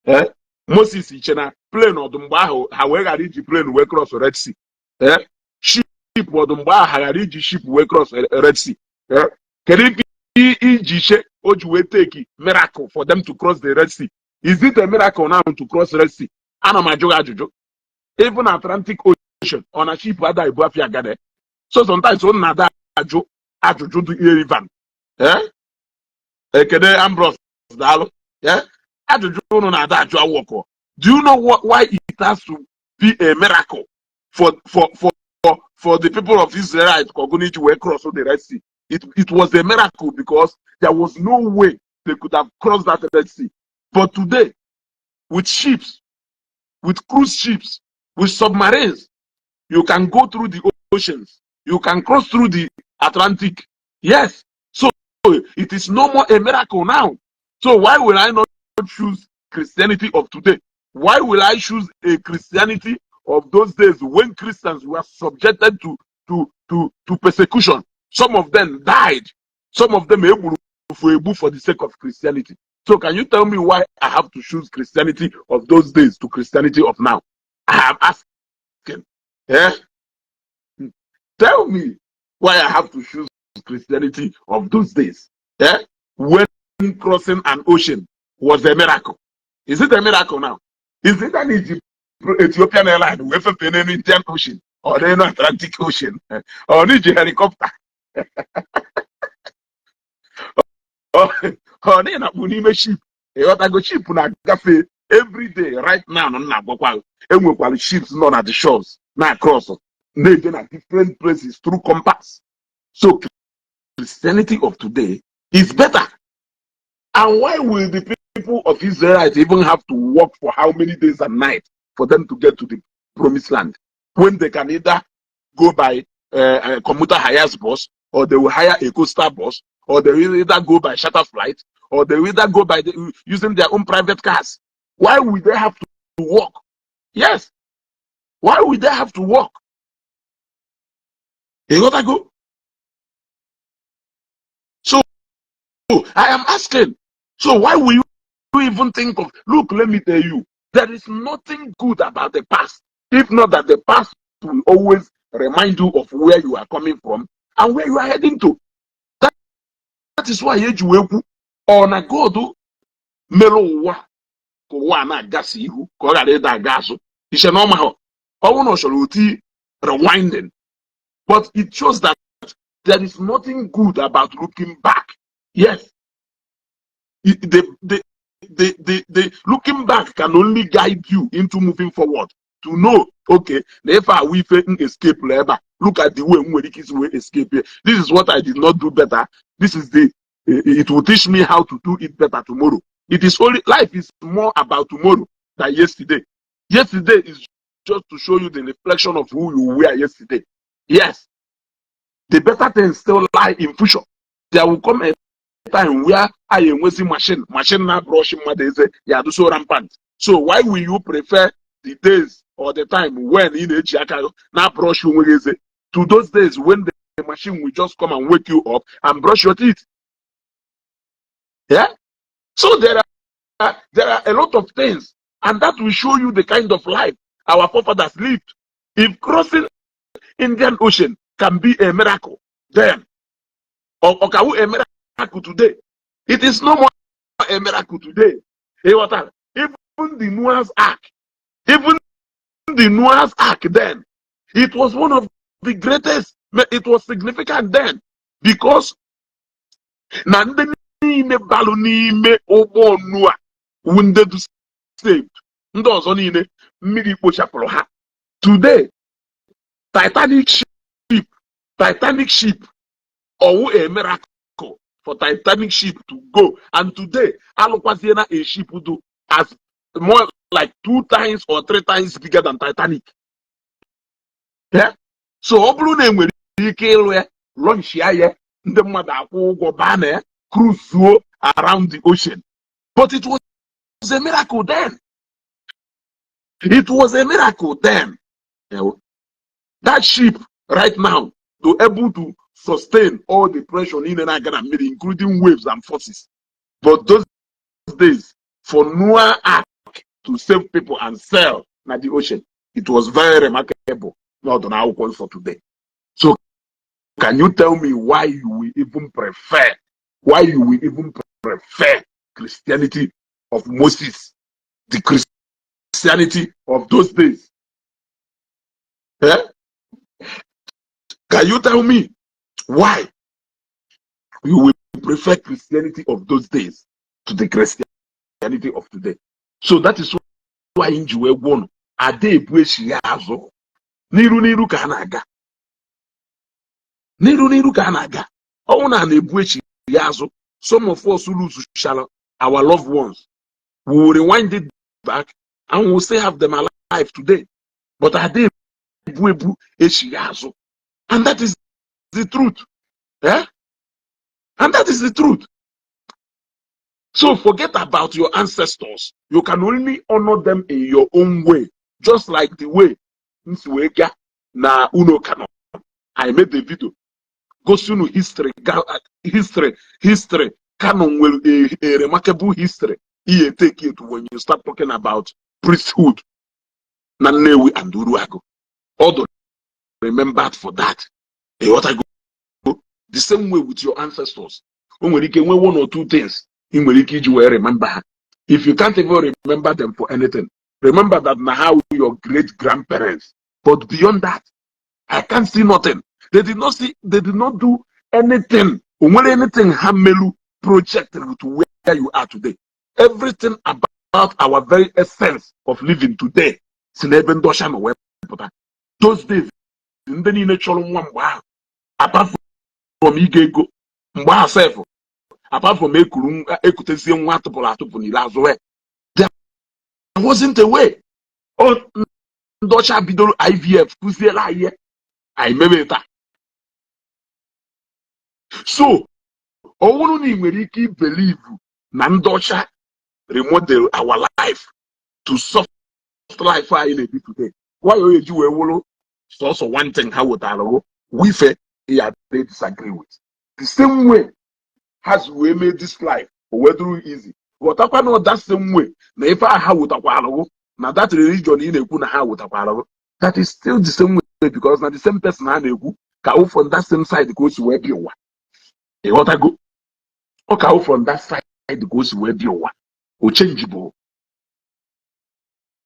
Eh? Moses iche na plane ọdụ mgbe ahụ ha wee ghara iji plane wee cross Red Sea. Eh? Ship ọdụ mgbe ahụ ha ghara iji ship wee cross Red Sea. Eh? Kedu ife iji che o ji wee take miracle for them to cross the Red Sea? Is it a miracle now to cross Red Sea? Ana m ajụ gị ajụjụ. Even Atlantic Ocean, ọ na ship ada ebu afịa agade. So sometimes ọ na-ada ajụ ajụjụ dị irrelevant. Eh? Ekene Ambrose, daalụ. Eh? Ajụjụ unu na-ada ajụ awọkọ. Do you know why it has to be a miracle for the people of Israel ka ọgụ iji wee cross the Red Sea? It was a miracle because there was no way they could have crossed that Red Sea. But today, with ships, with cruise ships, with submarines, you can go through the oceans. You can cross through the Atlantic. Yes. So it is no more a miracle now. So why will I not choose Christianity of today? Why will I choose a Christianity of those days when Christians were subjected to persecution? Some of them died. Some of them egburu for egbu for the sake of Christianity. So can you tell me why I have to choose Christianity of those days to Christianity of now? I am asking. Eh? Tell me why I have to choose Christianity of those days. Eh? When crossing an ocean was a miracle. Is it a miracle now? Is it an Egypt, Ethiopian airline wee fefe n'elu Indian Ocean or n'elu Atlantic Ocean or n'iji helicopter ọ na na-akpụ n'ime ship? Ịghọtago? Ship na-agafe every day right now. M na-agwakwa, enwekwara ships nọ na the shores na cross na-eje na different places through compass. So Christianity of today is better. And why will the people of Israel even have to walk for how many days and nights for them to get to the promised land when they can either go by commuter hires bus, or they will hire a coastal bus, or they will either go by charter flight, or they will either go by using their own private cars? Why would they have to walk? Yes. Why would they have to walk? You gotta go. So I am asking. So why will you even think of, look, let me tell you, there is nothing good about the past. If not that the past will always remind you of where you are coming from and where you are heading to. That is why eji wee kwu ọ na God mere ụwa ka ụwa a na-agasi ihu ka ọ ghara ịda aga azụ. Iche na ọ mahụ ọ bụrụ na ọ chọrọ oti rewinding, but it shows that there is nothing good about looking back. Yes. The looking back can only guide you into moving forward to know, okay, na if I will escape ebe a, look at the way m nwere ike isi wee escape here. This is what I did not do better. This is the it will teach me how to do it better tomorrow. It is only life is more about tomorrow than yesterday. Yesterday is just to show you the reflection of who you were yesterday. Yes, the better things still lie in future. There will come a time where I enwezi machine na brush mmadụ eze ya do so rampant. So why will you prefer the days or the time when ị na-eji aka na brush onwe gị eze to those days when the machine will just come and wake you up and brush your teeth. Yeah, so there are a lot of things, and that will show you the kind of life our forefathers lived. If crossing Indian Ocean can be a miracle then, or can we a miracle today? It is no more a miracle today. Ịghọtara? Even the Noah's Ark, even the Noah's Ark then, it was one of the greatest. It was significant then because na ndị niile balụ n'ime ụgbọ Noah wu ndị dị saved. Ndị ọzọ niile, mmiri kpochapụrụ ha. Today, Titanic ship, Titanic ship, ọwụ a miracle for Titanic ship to go. And today, alụkwaziena a ship do as more like two times or three times bigger than Titanic. Yeah? So ọ bụrụ na enwere ike ịlụ ya, launch ya, ya ndị mmadụ akwụ ụgwọ baa na ya, cruise around the ocean. But it was a miracle then. It was a miracle then. That ship right now to able to sustain all the pressure niile na-aga na mmiri, including waves and forces. But those days, for Noah Ark to save people and sail na the ocean, it was very remarkable. Not on akwụkwọ nsọ today. So can you tell me why you will even prefer, why you will even prefer Christianity of Moses, the Christianity of those days? Eh? Can you tell me why you will prefer Christianity of those days to the Christianity of today? So that is why m ji wee gwa unu, ada ebu echi ya azụ. N'iru n'iru ka a na-aga, n'iru n'iru ka a na-aga. Ọnwụ na na-ebu echi ya azụ, some of us lose our loved ones, we will rewind it back and we will still have them alive today. But ada ebu ebu echi ya azụ, and that is the truth, eh? And that is the truth. So forget about your ancestors. You can only honor them in your own way, just like the way m si wee gaa na unu Kano. I made the video gosi unu history, history, history. Kano nwere a remarkable history. Ihe take it when you start talking about priesthood na Nnewi and Uruagu, all remembered for that. Ịghọtago? The same way with your ancestors. O nwere ike nwee one or two things ị nwere ike iji wee remember ha. If you can't even remember them for anything, remember that na how your great grandparents. But beyond that, I can't see nothing. They did not see, they did not do anything. O nwere anything ha melu project to where you are today? Everything about our very essence of living today si n'ebe ndị ọcha nọ wee pụta. Those days, ndị niile chọrọ nwa mgbe ahụ, apart from ịga ego mgbe ahụ sef, apart from ekuru ekutezie nwa atụpụrụ atụpụ n'ile azụ, there wasn't a way. Ndị ọcha bidoro IVF kụziela anyị ihe anyị mebe taa. So ọ bụrụ na ị nwere ike ibelieve na ndị ọcha remodel our life to soft life anyị na-ebi today, why o eji wee wụrụ sọsọ one thing ha wetara gụ wife ya they disagree with? The same way ha si wee mee this life o wee dụrụ easy, ghọtakwa na that same way na ife ahụ ha wetakwara gụ na that religion ị na-ekwu na ha wetakwara gụ, that is still the same way, because na the same person ha na-ekwu ka wụ from that same side ka o si wee bịa ụwa. Ịghọtago? Ọ ka wụ from that side ka o si wee bịa ụwa, o change bụ.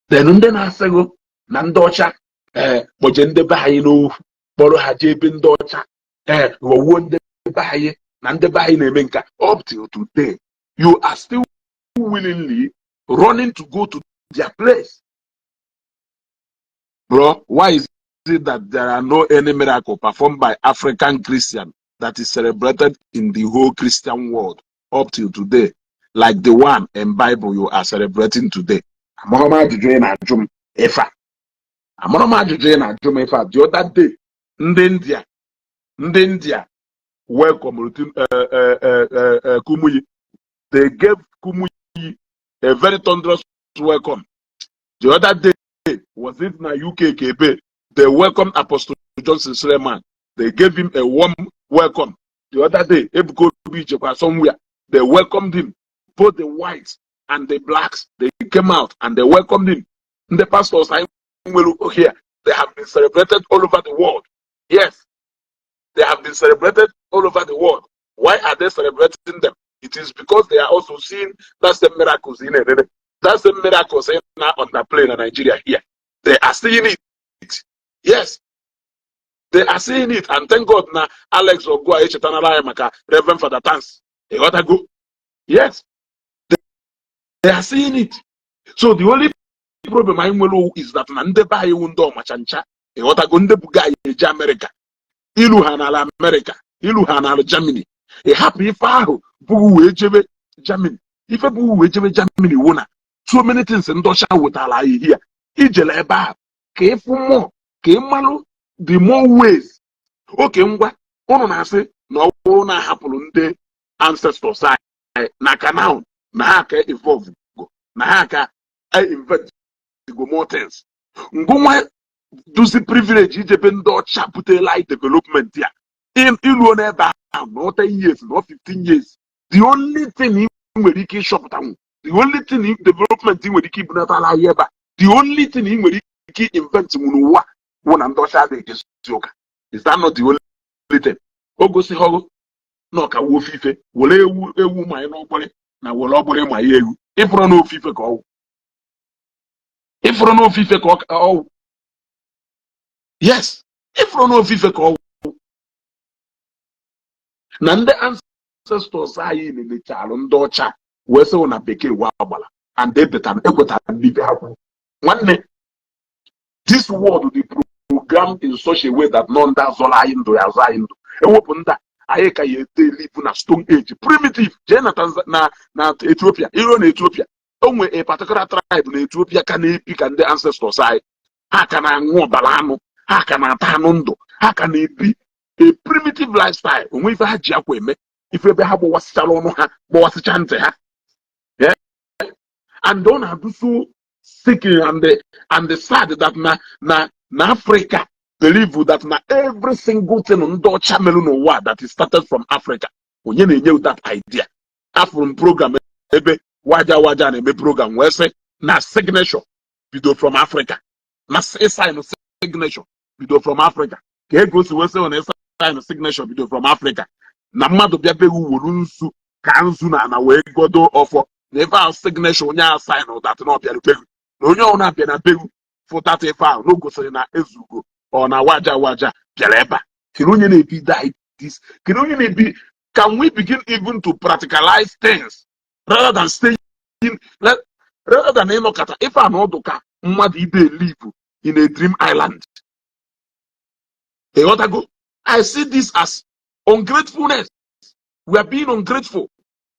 Then ndị na-asịghị na ndị ọcha ee kpọje ndị be anyị n'ohu, kpọrọ ha jee ebe ndị ọcha, ee ghọgbuo ndị be anyị na ndị be anyị na-eme nka, up till today you are still willingly running to go to their place. Bro, why is it that there are no any miracle performed by African Christian that is celebrated in the whole Christian world up till today, like the one in Bible you are celebrating today? Amara m ajụjụ ị na-ajụ m ife a. Amara m ajụjụ ị na-ajụ m ife a. The other day, ndị India, ndị India welcome Kumuyi. They gave Kumuyi a very thunderous welcome. The other day, Was it na UK ka ebe they welcomed Apostle Johnson Suleman? They gave him a warm welcome. The other day, Ebuka Obi jekwa somewhere, they welcomed him. Both the whites and the blacks, they came out and they welcomed him. The pastors anyị nwere here, they have been celebrated all over the world. Yes, they have been celebrated all over the world. Why are they celebrating them? It is because they are also seeing that's the miracles in it. That's the miracles in now on the plane in Nigeria here. They are seeing it. Yes, they are seeing it. And thank God na Alex Ogua echetanara anyị maka Reverend Father Tans. You gotta go. Yes, they are seeing it. So the only problem anyị nwere is that na ndị be anyị wụ ndị ọmacha ncha. Ịghọtago? Ndị buga anyị eje Amerịka, ilu ha n'ala Amerịka, ilu ha n'ala Germany, ị hapụ ife ahụ bụghị wee jebe Germany. Ife bụghị wee jebe Germany wụ na so many things ndị ọcha wetara anyị here. Ijele ebe ahụ ka ịfụ mmụọ, ka ị malụ the more ways. Oke ngwa, ụnụ na-asị na ọ bụrụ na ahapụrụ ndị ancestors anyị na ka now na ha ka evolve go, na ha ka invent go more things. Ngụnwa duzi privilege ijebe ndị ọcha butela anyị development ya. Iluo n'ebe ahụ na 10 years na 15 years, the only thing ị nwere ike ịchọpụtanwu, the only thing development ị nwere ike ibunatala anyị ebe a, the only thing ị nwere ike invent nwụ n'ụwa wụ na ndị ọcha adịghị ejesi ụka. Is that not the only thing? O gosighọgụ na ọka wu ofufe were ewu ewu ma anyị n'ọgbọrị na were ọgbọrị ma ya ewu. Ịfụrụ na ofufe ka ọwụ, ịfụrụ na ofufe ka ọwụ. Yes, ịfụrụ na ofufe ka ọwụ na ndị ancestors anyị nenechalụ ndị ọcha wee sị na bekee wa agbala and ebetara ekwetara n'ibe ha kwuru. Nwanne, this world dị programmed in such a way that nọ ndị azọrọ anyị ndụ ya azọ anyị ndụ. Ewepụ ndị a, anyị ka ya ete live na stone age, primitive. Jee na na Ethiopia, iruo na Ethiopia, o nwee a particular tribe na Ethiopia ka na-ebi ka ndị ancestors anyị. Ha ka na-aṅụ ọbara anụ, ha ka na-ata anụ ndụ, ha ka na-ebi a primitive lifestyle. Onwe ife ha ji akwa eme ife ebe ha gbawasịchara ọnụ ha, gbawasịcha ntị ha. Yeah. And ọ na-adụ so sick and the sad that na Africa believe that na every single thing ndị ọcha mere n'ụwa, that is started from Africa. Onye na-enye that idea? Afụrụ m program ebe waja waja na-eme program wee sị na signature bido from Africa, na ịsign signature bido from Africa. Ka ego si wee sị na ịsign signature bido from Africa, na mmadụ bịa beghị wolu nzu ka nzu na ana wee godo ọfọ na ife ahụ signature onye ahụ sign that na ọ bịara beghị, na onye ọbụla bịa na beghị fụtata ife ahụ na o gosiri na ezugo ọ na waja waja bịara ebe a. Kedu onye na-ebi this? Kedu onye na-ebi? Can we begin even to practicalize things rather than staying, rather than ịnọkọta ife a na ọdụ ka mmadụ ibe live in a dream island? Ịghọtago? I see this as ungratefulness. We are being ungrateful.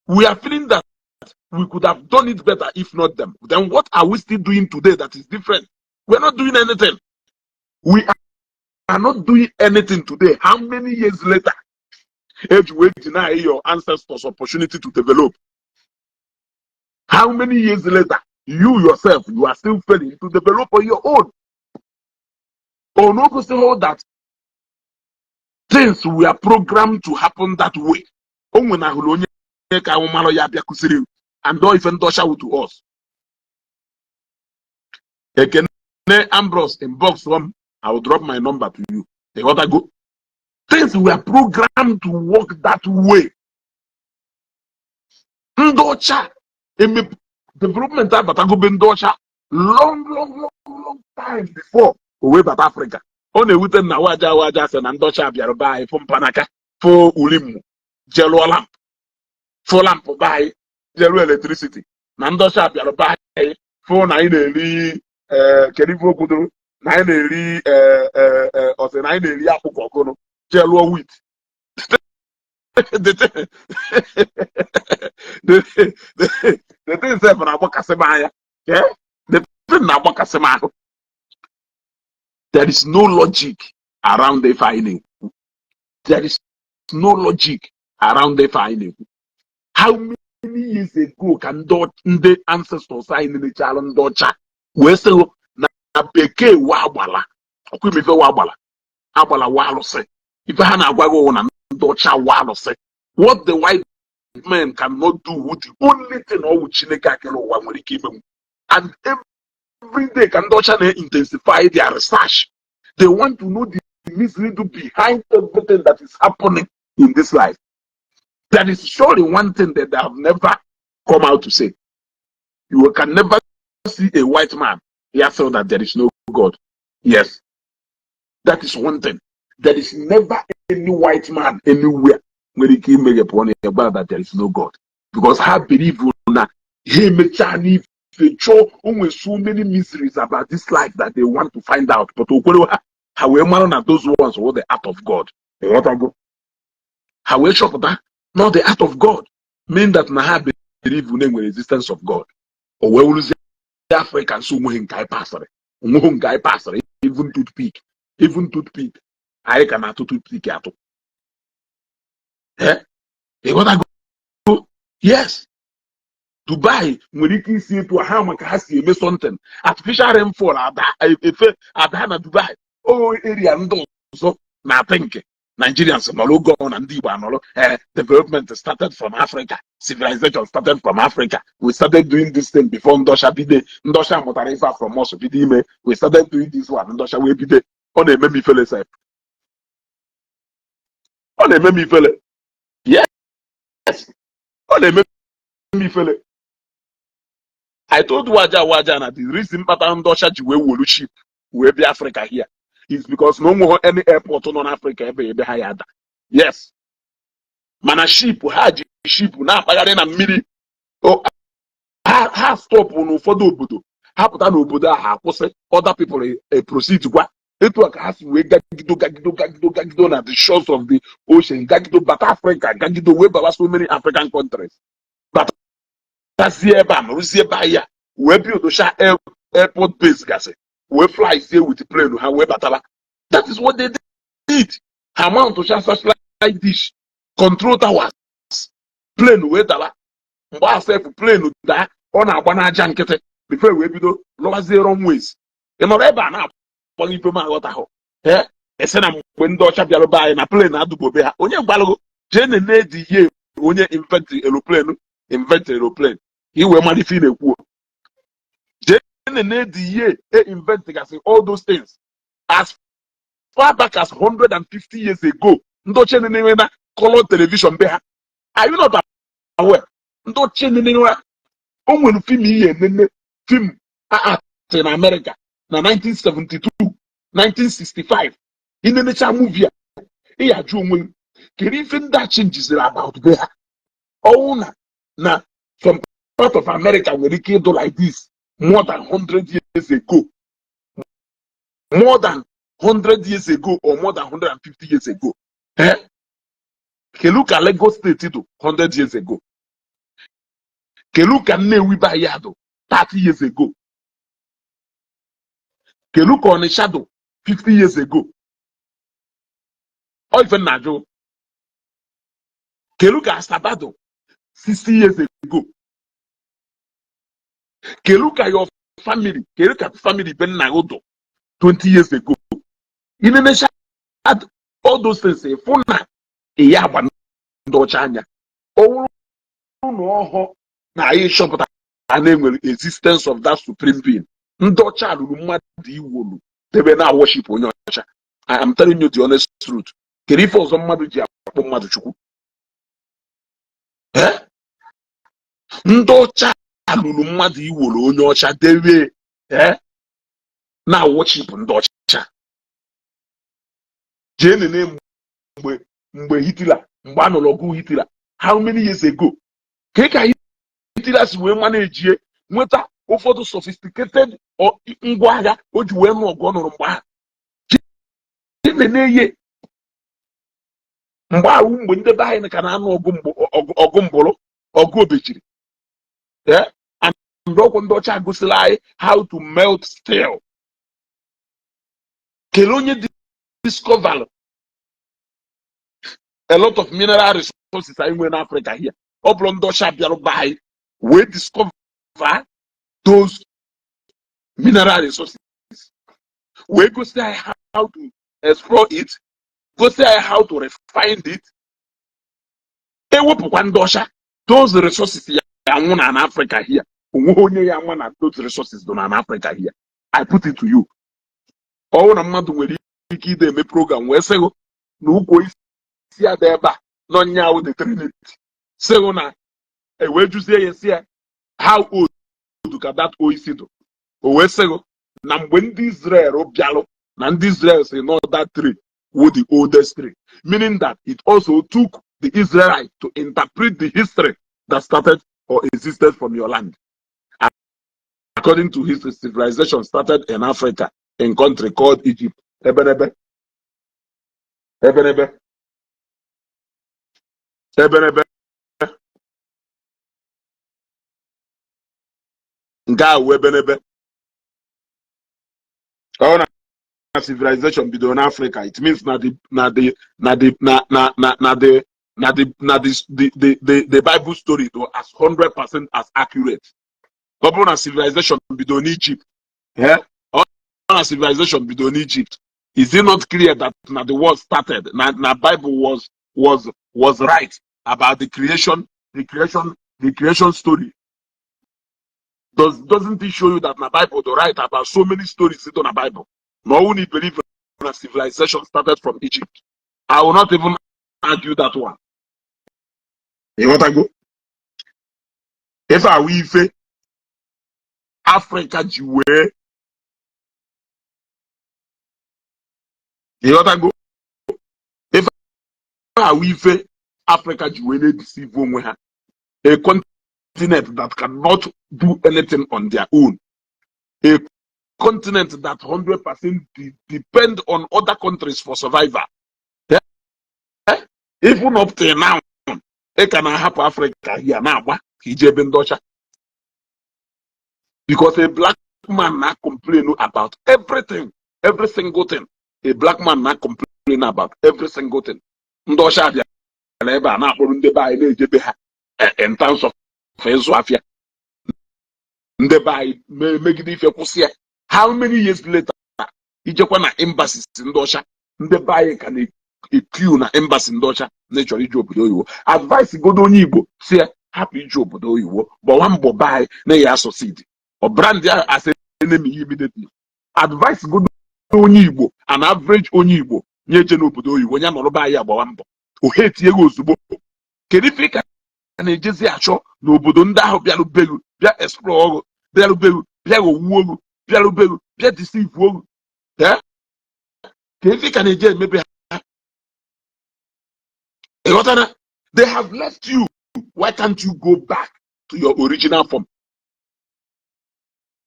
We are feeling that we could have done it better if not them. Then what are we still doing today that is different? We're not doing anything. We are not doing anything today. How many years later age will deny your ancestors opportunity to develop? How many years later, you yourself, you are still failing to develop on your own? Or no go that things were programmed to happen that way. O nwenahụrụ onye ka ahụ mara ya bịa kụziri and all ife ndị ọcha wụ to us. Ekene Ambrose, inbox m, I will drop my number to you. Ịghọtago? Things were programmed to work that way. Ndị ọcha eme development abatagobe ndị ọcha long, long, long, long time before o wee bata Afrịka. Ọ na-ewute na waja waja sị na ndị ọcha bịara be anyị fụ mpanaka, fụ ulimụ, jelụọ lamp, fụ lamp be anyị, jeruo electricity, na ndị ọcha bịara be anyị fụ na anyị na-eri ee, kedu ife o kwudoro na anyị na-eri ee ee ee, ọ sị na anyị na-eri akpụ ka ọgụnụ, jee lụọ wheat. The thing sef na-agbakasị m anya. Eh? The thing na-agbakasị m ahụ. There is no logic around ife anyị na-ekwu. There is no logic around ife anyị na-ekwu. How many years ago ka ndị ancestors anyị nenechalụ ndị ọcha wee sị na Bekee wa agbala ọkwa imefe wa agbala agbala wa alụsị. Ife ha na-agwa gị wụ na ndị ọcha wa alụsị. What the white men cannot do, wụ the only thing ọwụ Chineke akere ụwa nwere ike imenwu. And every day ka ndị ọcha na-intensify their research. They want to know the mystery behind everything that is happening in this life. There is surely one thing that they have never come out to say. You can never see a white man here say that there is no God. Yes, that is one thing. There is never any white man anywhere nwere ike imeghepụ ọnụ ya gwa that there is no God, because ha believe na ha emechaa n'ife chọọ o nwere so many mysteries about this life that they want to find out, but okwere ha ha wee mara na those ones were the art of God. Ịghọtago? Ha wee chọpụta not the art of God, mean that na ha believe na enwere existence of God. O wee wụrụzie Africa nso onweghị nke anyị pasịrị, onweghị nke anyị pasịrị. Even toothpick, even toothpick, anyị ka na-atụ toothpick atụ. Eh? Ịghọtago? Yes, Dubai nwere ike isi etu a ha maka ha si eme something, artificial rainfall ada efe ada na Dubai. O area ndị ọzọ na-atị nke Nigerians nọrọ oge ọ na ndị Igbo anọrọ. Eh, development started from Africa, civilization started from Africa. We started doing this thing before ndị ọcha bido. Ndị ọcha mụtara ife a from us bido ime. We started doing this one, ndị ọcha wee bido. Ọ na-eme m ifele sef, ọ na-eme m ifele. Yes, ọ na-eme m ifele. I told Waja Waja na the reason kpatara ndị ọcha ji wee wolu ship wee bịa Africa here is because na o nweghị any airport nọ n'Africa ebe ha ya ada. Yes, mana ship ha ji ship na-akpagharị na mmiri. Ha stop n'ụfọdụ obodo, ha pụta n'obodo a, ha akwụsị, other people e proceed kwa. Etu a ka ha si wee gagido gagido gagido gagido na the shores of the ocean, gagido bata Africa, gagido wee baba so many African countries, batazie ebe a, nọrụzie ebe a ya wee build airport base gasị, wee fly with plane ha wee bataba. That is what they did. Ha mount satellite dish, control towers, plane wee daba. Mgbe a sef plane daa, ọ na-agba n'aja nkịtị before wee bido lụwazie runways. Ị nọrọ ebe a na-akpọ ife m aghọtaghụ. Ee, ese na mgbe ndị ọcha bịara be anyị na plane adụbobe ha, onye gwalụgo jee nene dị ihe onye invent aeroplane, invent aeroplane, ka ị wee mara ife ị na-ekwu. Jee nene dị ihe e invent gasị all those things as far back as 150 years ago. Ndị ochie nene na color television be ha. Are you not aware? Ndị ochie nene na o nwere film ihe enene film a na America na 1972, 1965. Inenecha movie a, ị ya ajụ onwe gị kedu ife ndị a chenjiziri about be ha. Ọnwụ na some part of America nwere ike ịdụ like this more than 100 years ago, more than 100 years ago or more than 150 years ago. Eh, kelu ka Lagos State do 100 years ago? Kelu ka Nnewi be ya do 30 years ago? Kelu ka Onitsha do 50 years ago? Ọ ife m na-ajụ. Kelu ka Asaba do 60 years ago? Kelu ka your family, kelu ka family be nna gị do 20 years ago? Inenecha all those things, fụ na ị ya agba ndị ọcha anya. Ọ bụrụ na ọhụ na anyị chọpụtara na enwere existence of that supreme being, ndị ọcha ruru mmadụ iwolu debe na worship onye ọcha. I am telling you the honest truth. Kedu ife ọzọ mmadụ ji akpọ mmadụ Chukwu? Eh? Ndị ọcha lụrụ mmadụ iwolu onye ọcha debe, eh, na worship ndị ọcha. Jee nene mgbe Hitler, mgbe a nụrụ ọgụ Hitler, how many years ago ka Hitler si wee manejie nweta ụfọdụ sophisticated ngwa agha o ji wee nụ ọgụ ọ nụrụ mgbe ahụ? Jee nene ihe mgbe ahụ, mgbe ndị be anyị ka na-anụ ọgụ ọgụ mbụrụ, ọgụ obejiri. Eh? And ọkwụ ndị ọcha gosiri anyị how to melt steel. Kelee onye discover a lot of mineral resources anyị nwere n'Africa here. Ọ bụrụ ndị ọcha bịara be anyị wee discover those mineral resources. Wee gosi anyị how to explore it, gosi anyị how to refine it. Ewepụkwa ndị ọcha, those resources ya anwụ na Africa here. Onweghị onye ya nwa na those resources dị na Africa here. I put it to you, ọwụ na mmadụ nwere ike ide eme program wee sịghụ na ukwu isi ada ebe a nọ nyawu the Trinity, sịghụ na ewee jụzie ya, si ya how old ka that oisi dị, o wee sịghụ na mgbe ndị Israel bịalụ, na ndị Israel si no, that tree wụ the oldest tree, meaning that it also took the Israelites to interpret the history that started or existed from your land. According to history, civilization started in Africa, in country called Egypt. Ebenebe, ebenebe, ebenebe. Nke a wụ ebenebe. Ọ na civilization bidoro n'Africa, it means na the na the na the na na na na the na the na the the the the Bible story though as 100% as accurate. Ọ bụrụ na civilization bidoro n'Egypt, ọ na civilization bidoro n'Egypt, is it not clear that na the world started, na Bible was right about the creation story? Doesn't it show you that na Bible the right about so many stories dị na Bible? Na ọwụ na I believe na civilization started from Egypt, I will not even argue that one. Ịghọtago? Ife awụ ife Africa ji wee, ịghọtago, ife awụ ife Africa ji wee na-edeceive onwe ha. A continent that cannot do anything on their own, a continent that 100% depend on other countries for survival. Even up till now, ị ka na-ahapụ Africa ya na-agba ka ije ebe ndị ọcha, because a black man na complain about everything, every single thing. A black man na complain about every single thing. Ndị ọcha bịara ebe a na-akpọrọ ndị be anyị na-ejebe ha in terms of ịzụ afịa. Ndị be anyị megide ife kwụsị ya. How many years later, ijekwa na embassies ndị ọcha, ndị be anyị ka na-equeue na embassy ndị ọcha na-echọrọ ije obodo oyibo. Advice godo onye Igbo si ya hapụ ije obodo oyibo, gbawa mbọ be anyị na ya succeed, ọ brand ya as enemy immediately. Advice godo onye Igbo, an average onye Igbo nye eje n'obodo oyibo, onye nọrọ be anyị agbawa mbọ, ohe etinye gị ozugbo. Kedu ife ị ka na-ejezi achọ n'obodo ndị ahụ bịarụ begu bịa explore ọrụ, bịarụ begu bịa ghọwuo oru, bịarụ begu bịa deceive oru? Ka ife ị ka na-eje emebe ha? Ịghọtara? They have left you. Why can't you go back to your original form?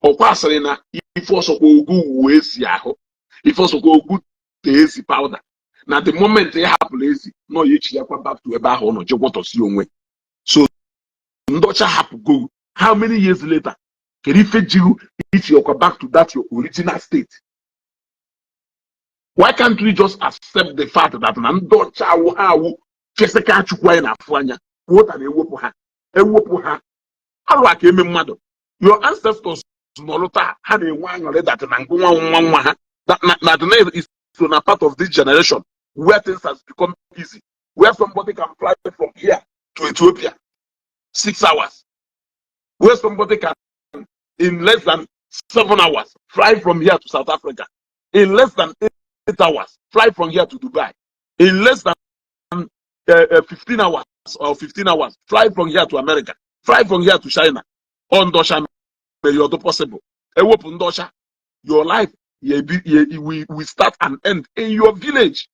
Ọkwa asịrị na ife ọsọkwa ogwu wuo esi ahụ, ife ọsọkwa ogwu tee ezi powder, na the moment ị hapụrụ ezi nọ ya echi yakwa back to ebe ahụ ọ nọ jegwọtọsi onwe. So ndị ọcha hapụgo, how many years later, kedu ife jiru ichi ọkwa back to that your original state? Why can't we just accept the fact that na ndị ọcha awụ ha awụ physical chukwu anyị na-afụ anya kwuota na-ewepụ ha, ewepụ ha alụ aka eme mmadụ? Your ancestors nọrụ taa, ha na-enwe aṅụrị that na ngụ nwa nwa nwa ha na the is so na part of this generation where things has become easy, where somebody can fly from here to Ethiopia 6 hours, where somebody can in less than 7 hours fly from here to South Africa, in less than 8 hours fly from here to Dubai, in less than 15 hours or 15 hours fly from here to America, fly from here to China. On ndị ọcha mere ọdụ possible. Ewepụ ndị ọcha, your life we start and end in your village.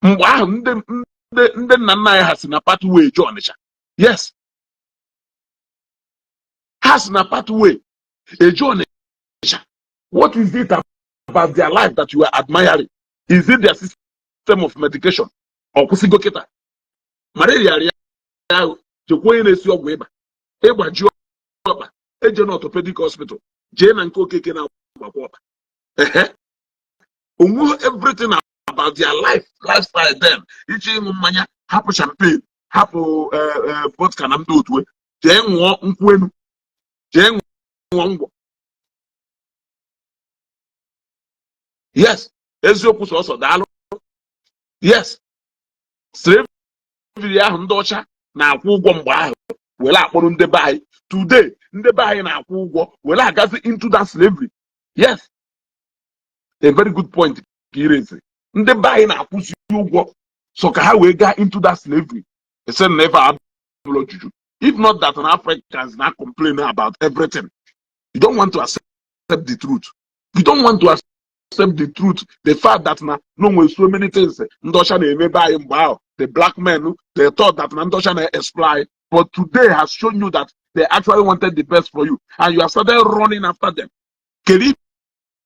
Mgbe ahụ ndị nna nna anyị ha si na pathway eje Ọnịcha. Yes, ha si na pathway eje Ọnịcha. What is it about their life that you are admiring? Is it their system of medication? Ọ kwụsịgo kịta malaria rịa ahụ, jekwa onye na-esi ọgwụ ịba, ịgbaji ọkpa, eje na orthopedic hospital, jee na nke Okeke na-agbakwa ọkpa. Ehe, onwe everything about their life, lifestyle then, iche ịṅụ mmanya, hapụ champagne, hapụ vodka na ndị otu, jee ṅụọ nkwụ enu, jee ṅụọ ngwọ. Yes, eziokwu sọsọ, daalụ. Yes, slavery ahụ ndị ọcha na-akwụ ụgwọ mgbe ahụ were akpọrọ ndị be anyị. Today, ndị be anyị na-akwụ ụgwọ were agazi into that slavery. Yes, a very good point ka irezi. Ndị be anyị na-akwụzi ụgwọ so ka ha wee gaa into that slavery. Ese na ife abụrụ juju. If not that na Africans na complain about everything. You don't want to accept the truth. You don't want to accept the truth, the fact that na no nwere so many things ndị ọcha na-emebe anyị mgbe ahụ. The black men, they thought that na ndị ọcha na-exploit, but today has shown you that they actually wanted the best for you, and you have started running after them. Kedu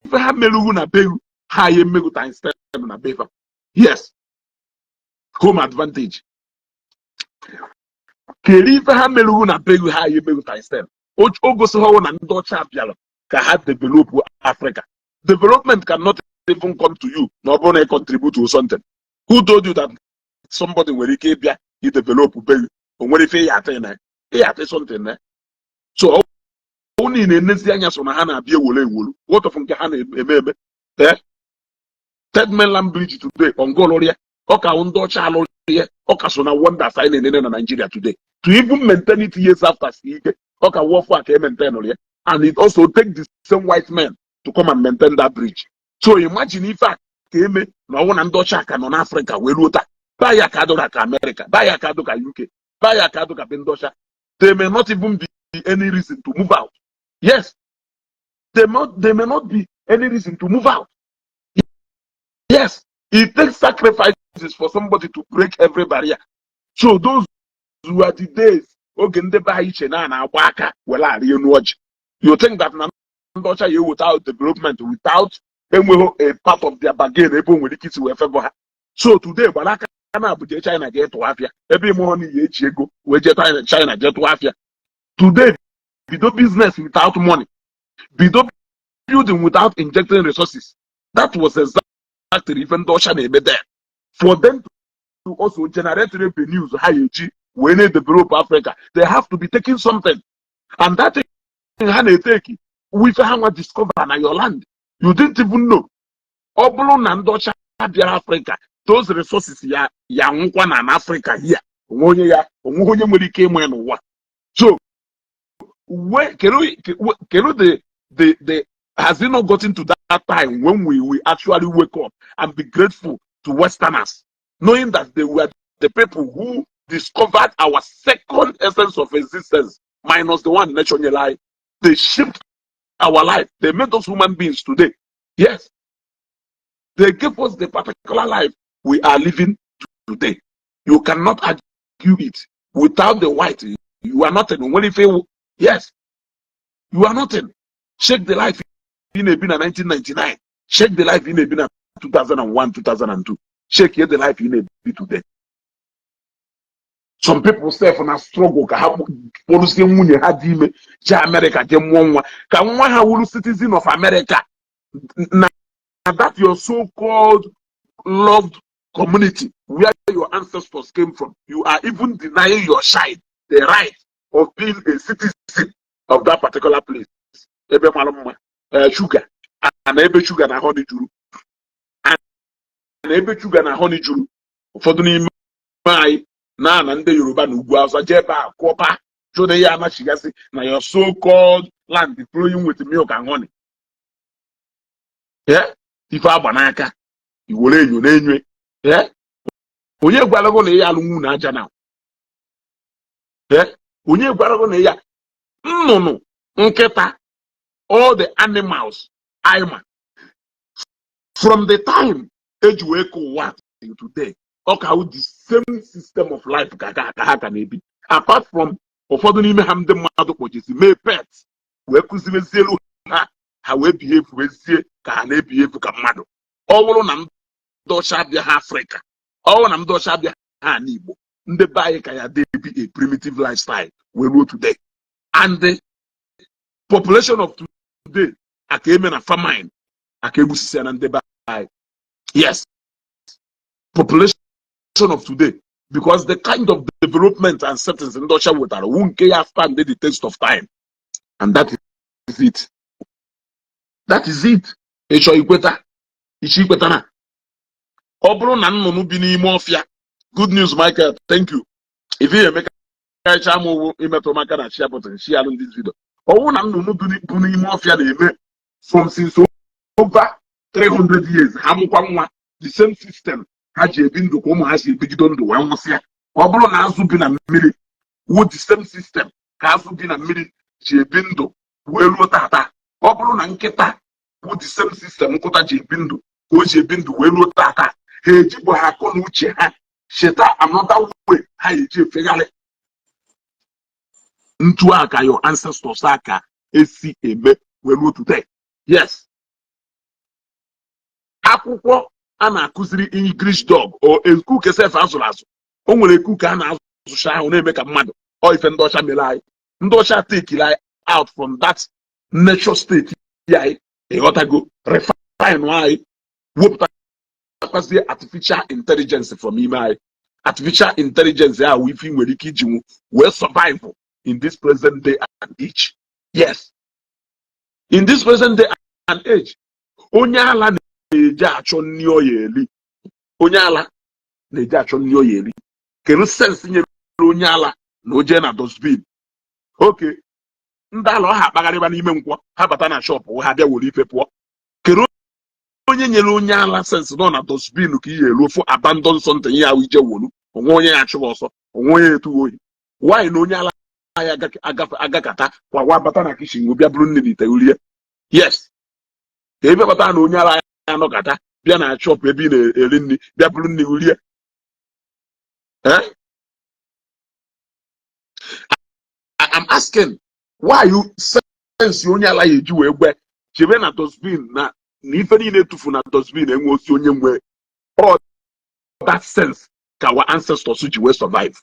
ife ha merughu na behu ha ya emeghu times 10 na befa? Yes, home advantage. Kedu ife ha merughu na behu ha ya emeghu times 10? O gosighị na ndị ọcha bịara ka ha develop Africa. Development cannot even come to you na ọ bụrụ na ị contribute to something. Who told you that somebody nwere ike ịbịa i develop be gị? O nwere ife ịya atị na ịya atị something na. So ọ niile enezi anya so na ha na-abịa ewolu ewolu. What of nke ha na-eme eme? Eh, Third Mainland Bridge today, ongolụrụ ya, ọ ka ndị ọcha alụrụ ya, ọ ka so na wonders anyị na-enene na Nigeria today. To even maintain it years after si ike, ọ ka wọfụ a ka e maintain ya, and it also take the same white men to come and maintain that bridge. So imagine ife a ka eme na ọnwụ na ndị ọcha ka nọ n'Africa wee ruo taa. Baa ya ka adụ ka America, baa ya ka adụ ka UK, baa ya ka adụ ka be ndị ọcha. There may not even be any reason to move out. Yes, there may not be any reason to move out. Yes, it takes sacrifices for somebody to break every barrier. So those were the days oge ndị be anyị iche na na-agba aka were arị enu ọjị. You think that na ndị ọcha ya eweta development without enweghị a part of their bargain ebe o nwere ike isi wee favor ha? So today, gbara aka na Abuja, China jee tụọ afịa ebe ịmụrụ na ihe eji ego wee jee China jee tụọ afịa. Today, bido business without money, bido building without injecting resources. That was exactly ife ndị ọcha na-eme there. For them to also generate revenues ha eji wee na-develop Africa, they have to be taking something, and that thing ha na-eteki ife ha nwa discover na your land you didn't even know. Ọ bụrụ na ndị ọcha bịara Africa, those resources ya ya nwụkwa na Africa here, onwe onye ya onwe onye nwere ike ịmụ ya n'ụwa. So kedu the has it not gotten to that time when we actually wake up and be grateful to Westerners, knowing that they were the people who discovered our second essence of existence, minus the one nature nyere anyị? They shaped our life. They made us human beings today. Yes, they gave us the particular life we are living today. You cannot argue it. Without the white, you are nothing. Nwere ife iwu. Yes, you are nothing. Check the life ị na-ebi na 1999, check the life ị na-ebi na 2001, 2002, check the life ị na-ebi today. Some people sef na struggle ka ha kpọrụzie nwunye ha dị ime jee America jee mụọ nwa ka nwa ha wuru citizen of America. Na that your so-called loved community where your ancestors came from, you are even denying your child the right of being a citizen of that particular place ebe mara mma, sugar na ebe sugar na honey juru, na ebe sugar na honey juru. Ụfọdụ n'ime anyị na ndị Yoruba na ugwu Awụsa jee ebe a kụọpa jụde ya anachigasị na your so-called land flowing with milk and honey. Yeah? Ife agba n'aka iwere enyo na-enyo. Yeah? Onye gwara gị na ya alụ nwunye aja na? Yeah? Onye gwara gị na ya nnụnụ, nkịta, all the animals anyị ma from the time eji wee kee ụwa till today, ọ ka wụ the same system of life ka ha ka na-ebi, apart from ụfọdụ n'ime ha ndị mmadụ kpọchisi mee pet wee kụzibezielu ha, ha wee behave wezie ka ha na-ebehave ka mmadụ. Ọ bụrụ na ndị ọcha bịa ha Afrịka, ọ bụrụ na ndị ọcha bịa ha n'Igbo, ndị be anyị ka ya dey-ebi a primitive lifestyle wee ruo today. And the population of today aka eme na famine aka egbusisi ya na ndị be anyị. Yes, population of today, because the kind of development and settings ndị ọcha wetara wu nke ya stand the test of time, and that is it, that is it. Ịchọ ikweta, Ichi ikweta na ọ bụrụ na nnụnụ bi n'ime ọfịa. Good news, Michael, thank you. If you emekacha m owu imetụ m aka na share button, share this video. Ọ bụrụ na nnụnụ bi n'ime ọfịa na-eme from since over 300 years, ha mụkwa nwa, the same system ha ji ebi ndụ ka ụmụ ha si ebigido ndụ wee nwụsịa. Ọ bụrụ na azụ bi na mmiri wụ the same system ka azụ bi na mmiri ji ebi ndụ wee ruo tata, ọ bụrụ na nkịta wụ the same system nkụta ji ebi ndụ ka o ji ebi ndụ wee ruo tata, ha ejigbo ha akọ na uche ha cheta another way ha eji efegharị ntu a ka your ancestors a ka esi eme wee ruo today. Yes, akwụkwọ a na-akụziri English dog o ekuke sef azụrụ azụ, o nwere ekuke a na-azụcha ahụ na-eme ka mmadụ. Ọ ife ndị ọcha mere anyị. Ndị ọcha tekiri anyị out from that nature state anyị, ịghọtago? Refine anyị, wepụtakwazie artificial intelligence from ime anyị. Artificial intelligence ahụ ife ị nwere ike iji wee survive in this present day and age. Yes, in this present day and age, onye ala na-eji achọ nri ọ ya eri, onye ala na-eji achọ nri ọ ya eri. Kedu sense nyere onye ala na o jee na dustbin? Oke ndị ala ọha akpagharịba n'ime nkwọ, ha bata na shop, ha bịa were ife pụọ. Kedu onye nyere onye ala sense nọ na dustbin ka ihe elu ofu abandon something ya ije wolu onwe onye ya achụghị ọsọ, onwe onye etughị ohi? Nwaanyị na onye ala ya agafe agakata kwa wa bata na kitchen, bịa bụrụ nne na ite rie. Yes, ka ebe bata na onye ala ya anọkata bịa na shop ebe ị na-eri nri, bịa bụrụ nne rie. Eh, I'm asking why you sense onye ala ya eji wee gwe chebe na dustbin na ife niile etufu na dustbin enwe osi onye nwe. All that sense ka our ancestors ji wee survive.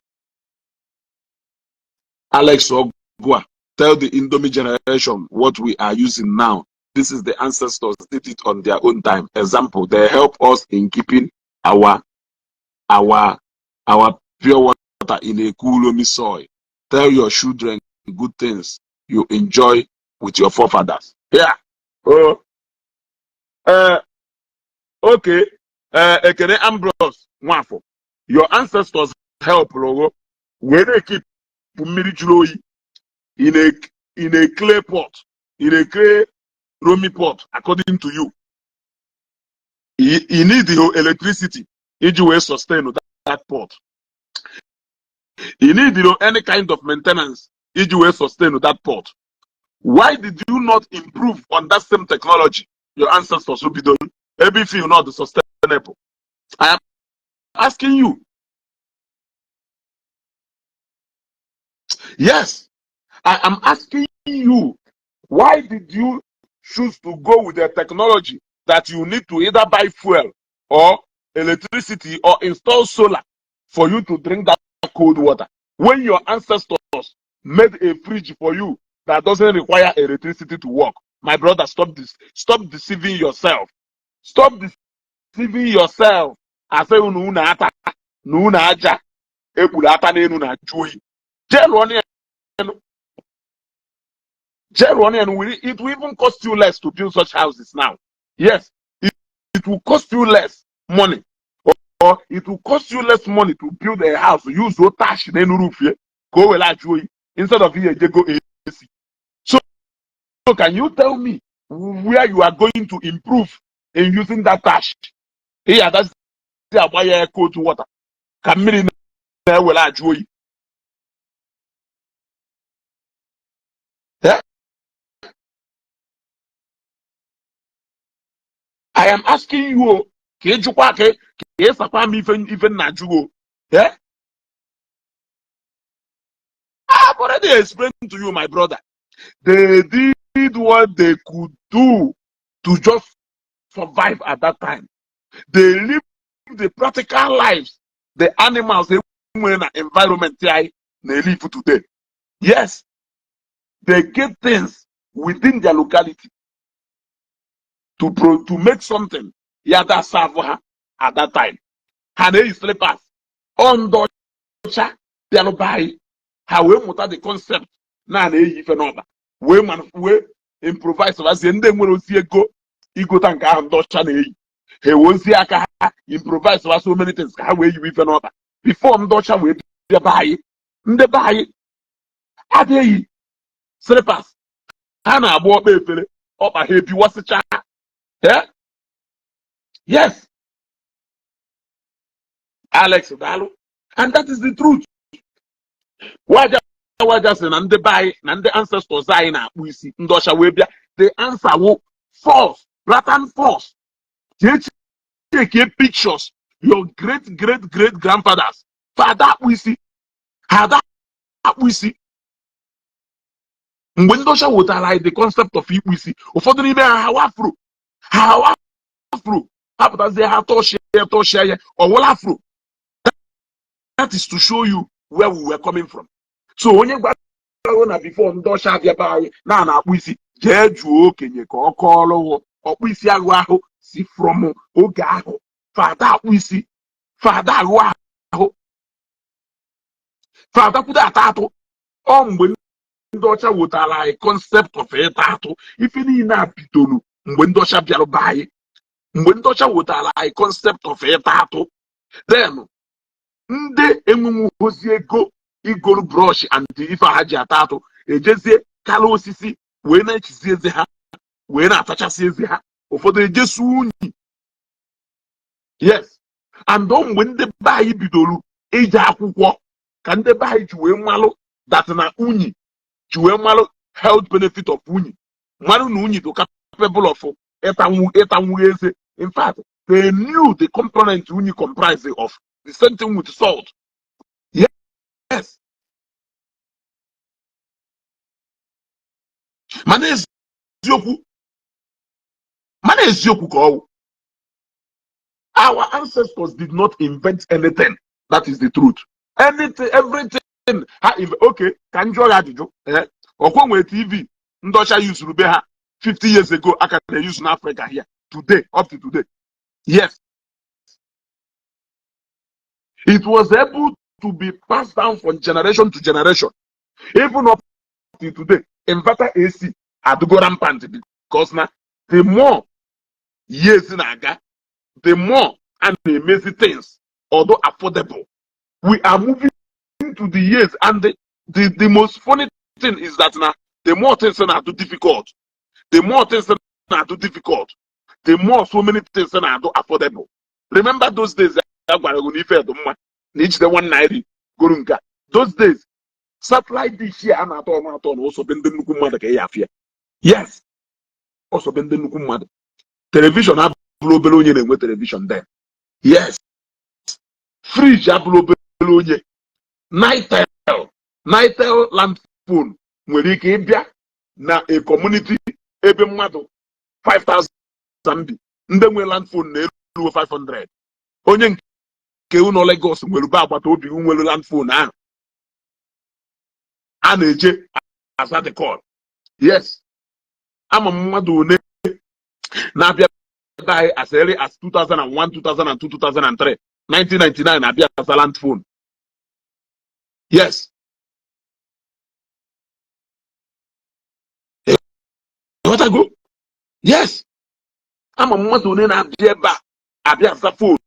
Alex Ogua, tell the Indomie generation what we are using now. This is the ancestors did it on their own time. Example, they help us in keeping our pure water in a cool loamy soil. Tell your children good things you enjoy with your forefathers. Yeah. Oh. Okay. Ekene Ambrose Nwafọ, your ancestors help logo wee na-ekeep mmiri jụrụ oyi in a clay pot, in a clay loamy pot. According to you, you need the electricity iji wee sustain that pot. You need any kind of maintenance iji wee sustain that pot. Why did you not improve on that same technology your ancestors bidoro ebe if you not sustainable? I am asking you. Yes, I am asking you, why did you choose to go with the technology that you need to either buy fuel or electricity or install solar for you to drink that cold water, when your ancestors made a fridge for you that doesn't require electricity to work? My brother, stop this. Stop deceiving yourself. Stop deceiving yourself. Asị unu unu ata na unu aja ekpuru ata n'elu na ajụ oyi. Jee rụọ ya, jee rụọ ya. It will even cost you less to build such houses now. Yes, it will cost you less money, or it will cost you less money to build a house, use thatch n'elu roof ya ka o were ajụ oyi instead of ihe ejego AC. So can you tell me where you are going to improve in using that thatch? Ihe adazi agba ya cold water ka mmiri na-ewere ajụ oyi. Eh? I am asking you o, ka ị jụkwa ka ị sakwa m ife ife nna ajụ o. Eh? I have already explained to you, my brother. They did what they could do to just survive at that time. They lived the practical lives the animals nwere na environment anyị na-elive today. Yes, they get things within their locality to make something ya that serve ha at that time. Ha na-eyi slippers. Ọ ndị ọcha bịalụ be anyị, ha wee mụta the concept na na-eyi ife n'ọba wee wee improvise, bazie ndị nwere ozi ego igota nke ahụ ndị ọcha na-eyi. Ha ewozie aka ha improvise wa so many things ka ha wee yiwe ife n'ọkpa. Before ndị ọcha wee bịa be anyị, ndị be anyị adịghị slippers, ha na-agba ọkpa efere, ọkpa ha ebiwasịcha. Eh? Yes, Alex, daalụ. And that is the truth. Waja waja sị na ndị be anyị na ndị ancestors anyị na-akpụ isi, ndị ọcha wee bịa. The answer wụ false, blatant false. Jee check pictures your great great great grandfathers. Fada akpụ isi, ha ada akpụ isi. Mgbe ndị ọcha wetara anyị the concept of ikpu isi, ụfọdụ n'ime ha, ha afro, ha afro, ha pụtazie, ha tọchie ya, tọchie ya, ọwụla afro. That is to show you where we were coming from. So onye gwara na before ndị ọcha abịa be anyị na na-akpụ isi, jee jụọ okenye ka ọ kọọrọ. Ọkpụ isi ahụ ahụ si from oge ahụ fada akpụ isi, fada ahụ ahụ, fada kwudo ata atụ. Ọ mgbe ndị ọcha wetara anyị concept of ịta atụ, ife niile a bidoro mgbe ndị ọcha bịara be anyị. Mgbe ndị ọcha wetara anyị concept of ịta atụ, then ndị enwenwugozi ego igolu brush and ife ha ji ata atụ, ejezie kala osisi wee na-echizi eze ha, wee na-atachasị eze ha. Ụfọdụ ejesu unyi. Yes, and ọ mgbe ndị be anyị bidoro ije akwụkwọ ka ndị be anyị ji wee malụ that na unyi ji wee malụ health benefit of unyi, malụ na unyi dị capable of ịtanwu eze. In fact, they knew the component unyi comprise of. The same thing with salt. Yes, mana eziokwu ka ọwụ. Our ancestors did not invent anything. That is the truth. Anything, everything ha, okay, ka m jụọ ya ajụjụ. Eh, ọkwa nwere TV ndị ọcha yuzuru be ha 50 years ago aka na-use n'Africa here today, up to today? Yes, it was able to be passed down from generation to generation, even up to today. Inverter AC adịgo rampant because na the more years na-aga, the more a na-emezi things, although affordable. We are moving to the years, and the most funny thing is that na the more things na-adụ difficult, the more things na-adụ difficult, the more so many things na-adụ affordable. Remember those days a gwara gị na ife dị mma na ijide ₦1 goro nke a? Those days, satellite dish a na-atọ ọnụ atọ na ụsọ be ndị nnukwu mmadụ ka ị ya afịa. Yes, ọsọ be ndị nnukwu mmadụ. Television abụrụ obere onye na-enwe television then. Yes, fridge abụrụ obere onye. Nitel land phone nwere ike ịbịa na a community ebe mmadụ 5000 bi, ndị nwe land phone na-eruo 500. Onye nke ụlọ Lagos nwere be agbata obi nwere land phone ahụ a na-eje aza the call. Yes, ama m mmadụ one na-abịa be anyị as early as 2001, 2002, 2003, 1999 na-abịa aza land phone. Yes, ịghọtago? Yes, ama m mmadụ one na-abịa ebe a abịa aza phone.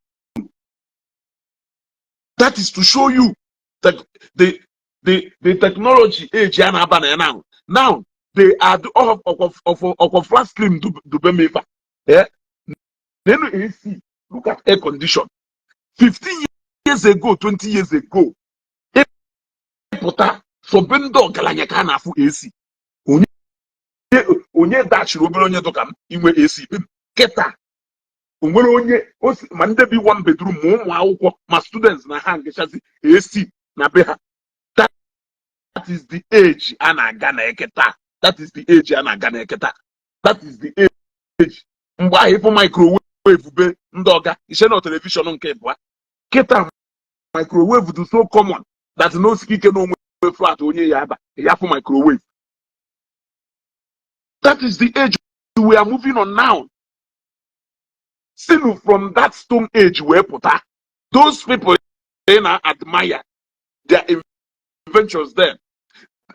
That is to show you the technology age a na-aba na ya now. Now they are the of flat screen dube m ife a. Eh? Nenu AC, look at air condition. 15 years ago, 20 years ago, ịpụta sobe ndị ọgaranya ka a na-afụ AC. Onye dachiri obere onye dụka m inwe AC be m kịta, o nwere onye ma ndị bi one bedroom, ma ụmụ akwụkwọ, ma students na ha ngechazi AC na be ha. That is the age a na-aga na eketa. That is the age a na-aga na eketa. That is the age. Mgbe ahụ, ịfụ microwave be ndị ọga, iche na television nke ịbụa. Kịta, microwave dị so common that na osike ike na onwe flat onye ya aba ya fụ microwave. That is the age we are moving on now. Sinu from that stone age wee pụta. Those people ị na-admire their inventions then,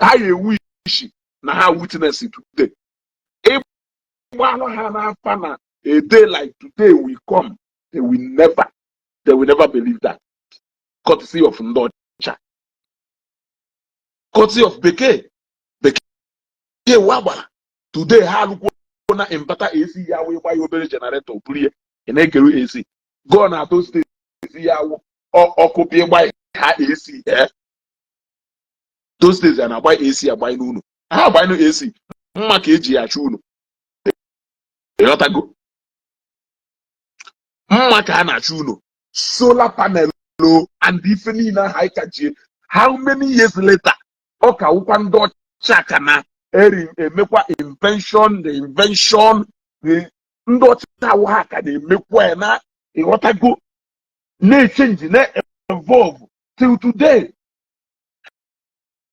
ha ya ewu isi na ha witness today. Ịgbalụ ha n'afa na A day like today will come, they will never believe that. Courtesy of ndị ọcha, courtesy of bekee. Bekee wa gbara today, ha alụkwuo na inverter AC ya wee gba ya obere generator buru ya, ị na-ekere AC go na atọ steeti ya wụ ọkụ bịa gba ha AC. Those days a na-agba AC agbanye n'ụlọ ha, agbanyụ AC mma ka eji ya achụ unu. Ịghọtago? Mma ka a na-achụ unu. Solar panel o and ife niile ahụ anyị ka ji, how many years later, ọ ka wụkwa ndị ọcha ka na eri emekwa invention, the invention, the ndị ọcha awụ ha ka na-emekwa ya na, ịghọtago, na-echange, na-evolve till today.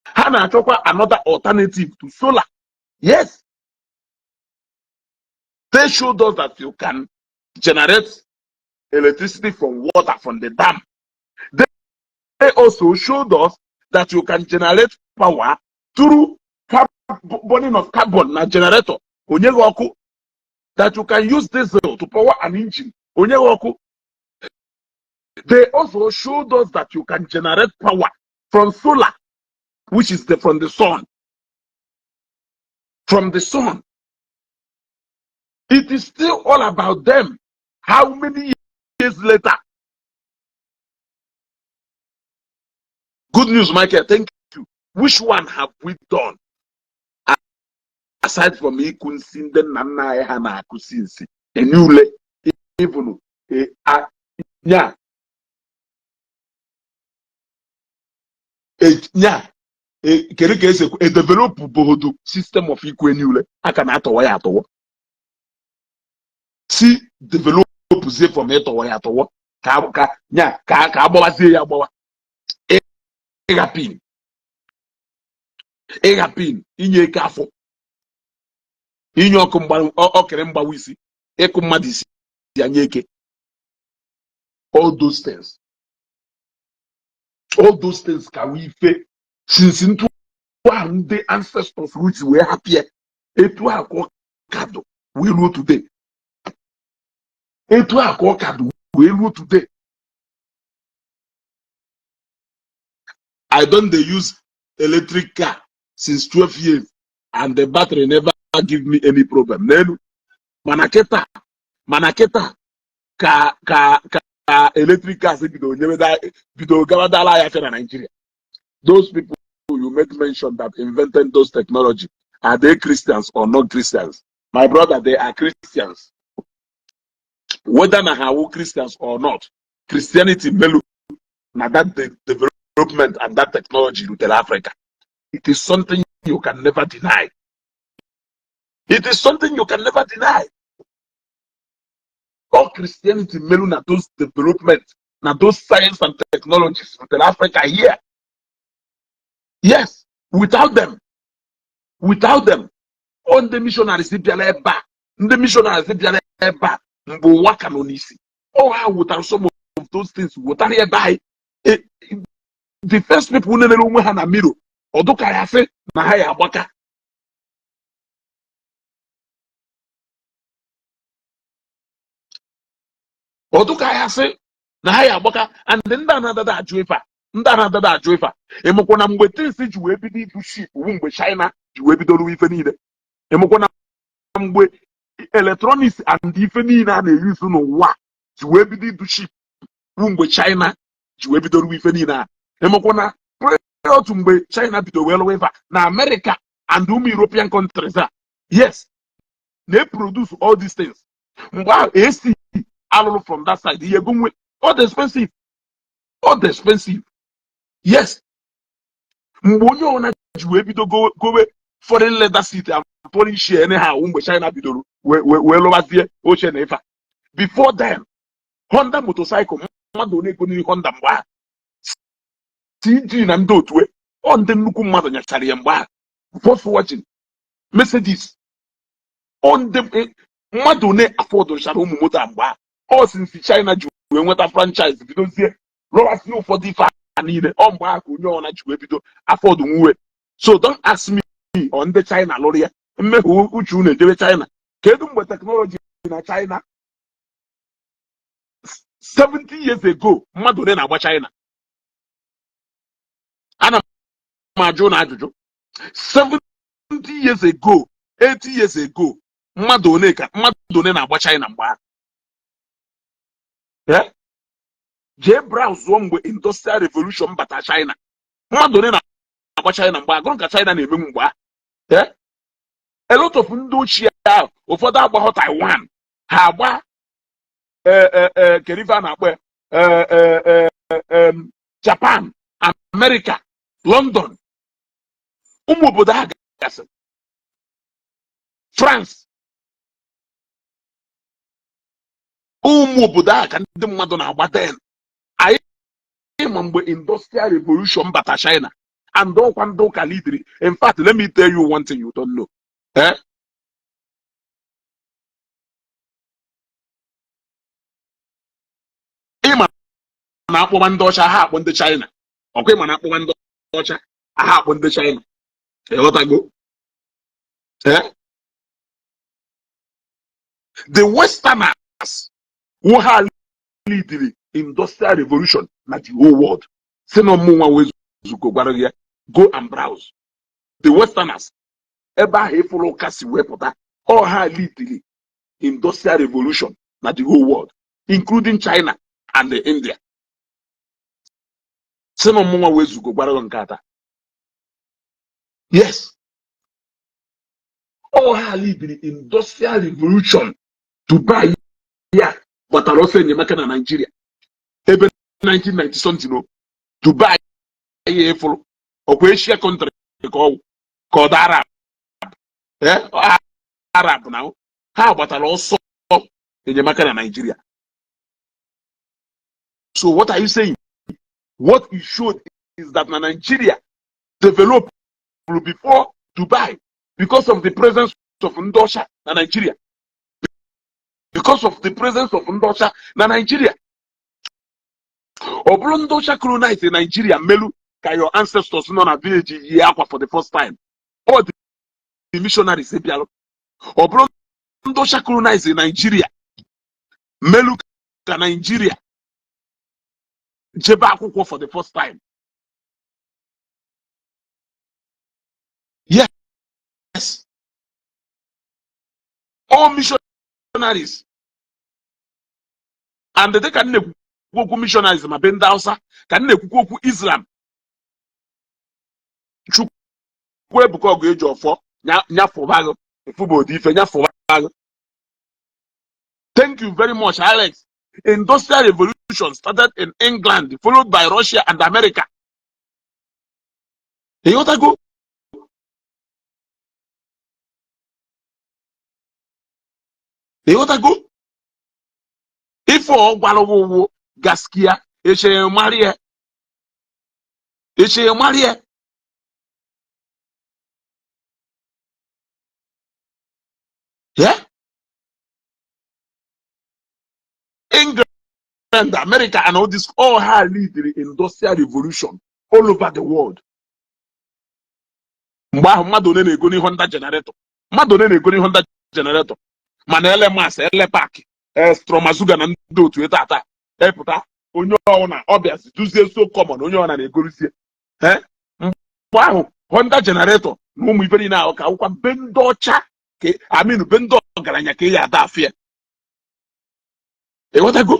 Ha na-achọkwa another alternative to solar. Yes, they showed us that you can generate electricity from water, from the dam. They also showed us that you can generate power through burning of carbon na generator, onye gị ọkụ, that you can use diesel to power an engine, onye gị ọkụ. They also showed us that you can generate power from solar, which is from the sun. From the sun. It is still all about them. How many years later? Good news, Michael. Thank you. Which one have we done? Aside from ịkụ nsi ndị nna nna anyị ha na-akụsi nsi enye ule, even nya nya kedu ka esi ekwu edevelop bohodo system of ikwu enye ule aka na-atọwa ya atọwọ si develop zie from ịtọwa ya atọwọ ka nya ka agbawazie ya agbawa, ịgha pin, ịgha pin, inye eke afọ, inye ọkụ ọkịrị mgbawa isi, ịkụ mmadụ isi ya nye eke. All those things, all those things ka wee ife since ntụ ahụ ndị ancestors roots wee hapụ ya etu a ka ọ ka dụ wee ruo today, etu a ka ọ ka dụ wee ruo today. I don dey use electric car since 12 years and the battery never give me any problem n'elu. Mana kịta ka electric cars bido nyeweda, bido gabadala ya afịa na Nigeria. Those people you make mention that invented those technology, are they Christians or not Christians? My brother, they are Christians. Whether na ha wụ Christians or not, Christianity melu na that development and that technology rutere Africa. It is something you can never deny. It is something you can never deny. All Christianity melu na those development, na those science and technologies rutere Africa here. Yes, without them, without them, all ndị missionaries bịara ebe a, ndị missionaries bịara ebe a mgbe ụwa ka nọ n'isi, ọ ha wetara some of those things wetara ebe anyị. The first people nenere onwe ha na mirror, ọ dụka ya sị na ha ya agbaka. Ọ dụka ya sị na ha ya agbaka. And ndị a na-adada ajụ ife a, ndị a na-adada ajụ ife a, ịmụkwa na mgbe things ji wee bido ibu ship wu mgbe China ji wee bido ruo ife niile. Ịmụkwa na mgbe electronics and ife niile a na-eyuzu n'ụwa ji wee bido ibu ship wu mgbe China ji wee bido ruo ife niile a. Ịmụkwa na prior to mgbe China bido wee lụwa ife a, na America and ụmụ European countries a, yes, na-eproduce all these things. Mgbe ahụ AC alụrụ from that side ihe ego nwe all the expensive, all the expensive. Yes, mgbe onye ọbụla ji wee bido gowe foreign leather seat and foreign share anyhow mgbe China bidoro wee lụwazie oche na ife a. Before then, Honda motorcycle, mmadụ one ego n'ihi Honda mgbe ahụ, TG na ndị otu ọ ndị nnukwu mmadụ nyachara ya mgbe ahụ, Volkswagen, Mercedes, ọ ndị mmadụ one afọdụchara ụmụ moto a mgbe ahụ. Ọ since China ji wee nweta franchise bidozie rụwasie ụfọdụ ife a niile, ọ mgbe ahụ ka onye ọna ji wee bido afọdụ nwuwe. So don't ask me ọ ndị China lụrụ ya. Mmehie uche unu ejebe China. Kedu mgbe technology na China 70 years ago? Mmadụ ole na-agba China? Ana m ajụ na ajụjụ. 70 years ago, 80 years ago, mmadụ ole ka, mmadụ ole na-agba China mgbe ahụ? Eh? Jee browse mgbe Industrial Revolution bata China, mmadụ ole na-agba China mgbe agụrụ ka China na-emenwu mgbe ahụ? Eh? A lot of ndị ochie ahụ, ụfọdụ agbaghọ Taiwan, ha agba kedu ife a na-akpọ ya? Japan, America, London, ụmụ obodo ha gasị, France, ụmụ obodo ahụ ka ndị mmadụ na-agba. Then anyị ma mgbe Industrial Revolution bata China, and ọkwa ndị ụka leadiri. In fact, let me tell you one thing you don't know, eh? Ịma na akpọba ndị ọcha ha akpọ ndị China, ọkwa ịma na akpọba ndị ọcha ha akpọ ndị China, ịghọtago? Eh? The Westerners who ha leadiri Industrial Revolution na the whole world, si na ọmụnwa wee zuko gwara gị ya, go and browse. The Westerners, ebe ahụ ịfụrụ ụka si wee pụta, ọ ha leadiri Industrial Revolution na the whole world, including China and the India. Si na ọmụnwa wee zugo gwara gị nke ata. Yes, ọ ha leadiri Industrial Revolution. Dubai ya gbatara ọsọ enyemaka na Nigeria ebe 1990 something o. Dubai ya ịfụrụ, ọkwa Asia country ka ọ ka ọ dị Arab, eh, Arab na ha gbatara ọsọ enyemaka na Nigeria. So what are you saying? What it showed is that na Nigeria developed before Dubai because of the presence of ndị ọcha na Nigeria, because of the presence of ndị ọcha na Nigeria. Ọ bụrụ ndị ọcha colonize Nigeria melu ka your ancestors nọ na village yie akwa for the first time, all the missionaries bịalụ. Ọ bụrụ ndị ọcha colonize Nigeria melu ka Nigeria jebe akwụkwọ for the first time. Yes, all missionaries. And dịka m na-ekwukwu okwu missionaries ma be ndị Hausa, ka m na-ekwukwu okwu Islam. Chukwu Ebuka ọgụ eji ọfọ nyafụbaghị efubodi ife nyafụbaghị. Thank you very much, Alex. Industrial Revolution started in England, followed by Russia and America. Ịghọtago? Ịghọtago? Ife ọ gwara ụwụ gaskia echere marie, echere marie. Yeah? England, America, and all this, all ha lead the Industrial Revolution all over the world. Mgbe ahụ, mmadụ one na-ego n'ihe Honda generator? Mmadụ one na-ego n'ihe Honda generator? Mana ele mas ele pak Stromazuga na ndị otu eta ata epụta, onye ọbụla ọbịazi duzie so common, onye ọbụla na-egorizie. Mgbe ahụ, Honda generator na ụmụ ife niile ahụ ka akwụkwa be ndị ọcha, ka aminu be ndị ọgaranya ka ị ya ada afịa. Ịghọtago?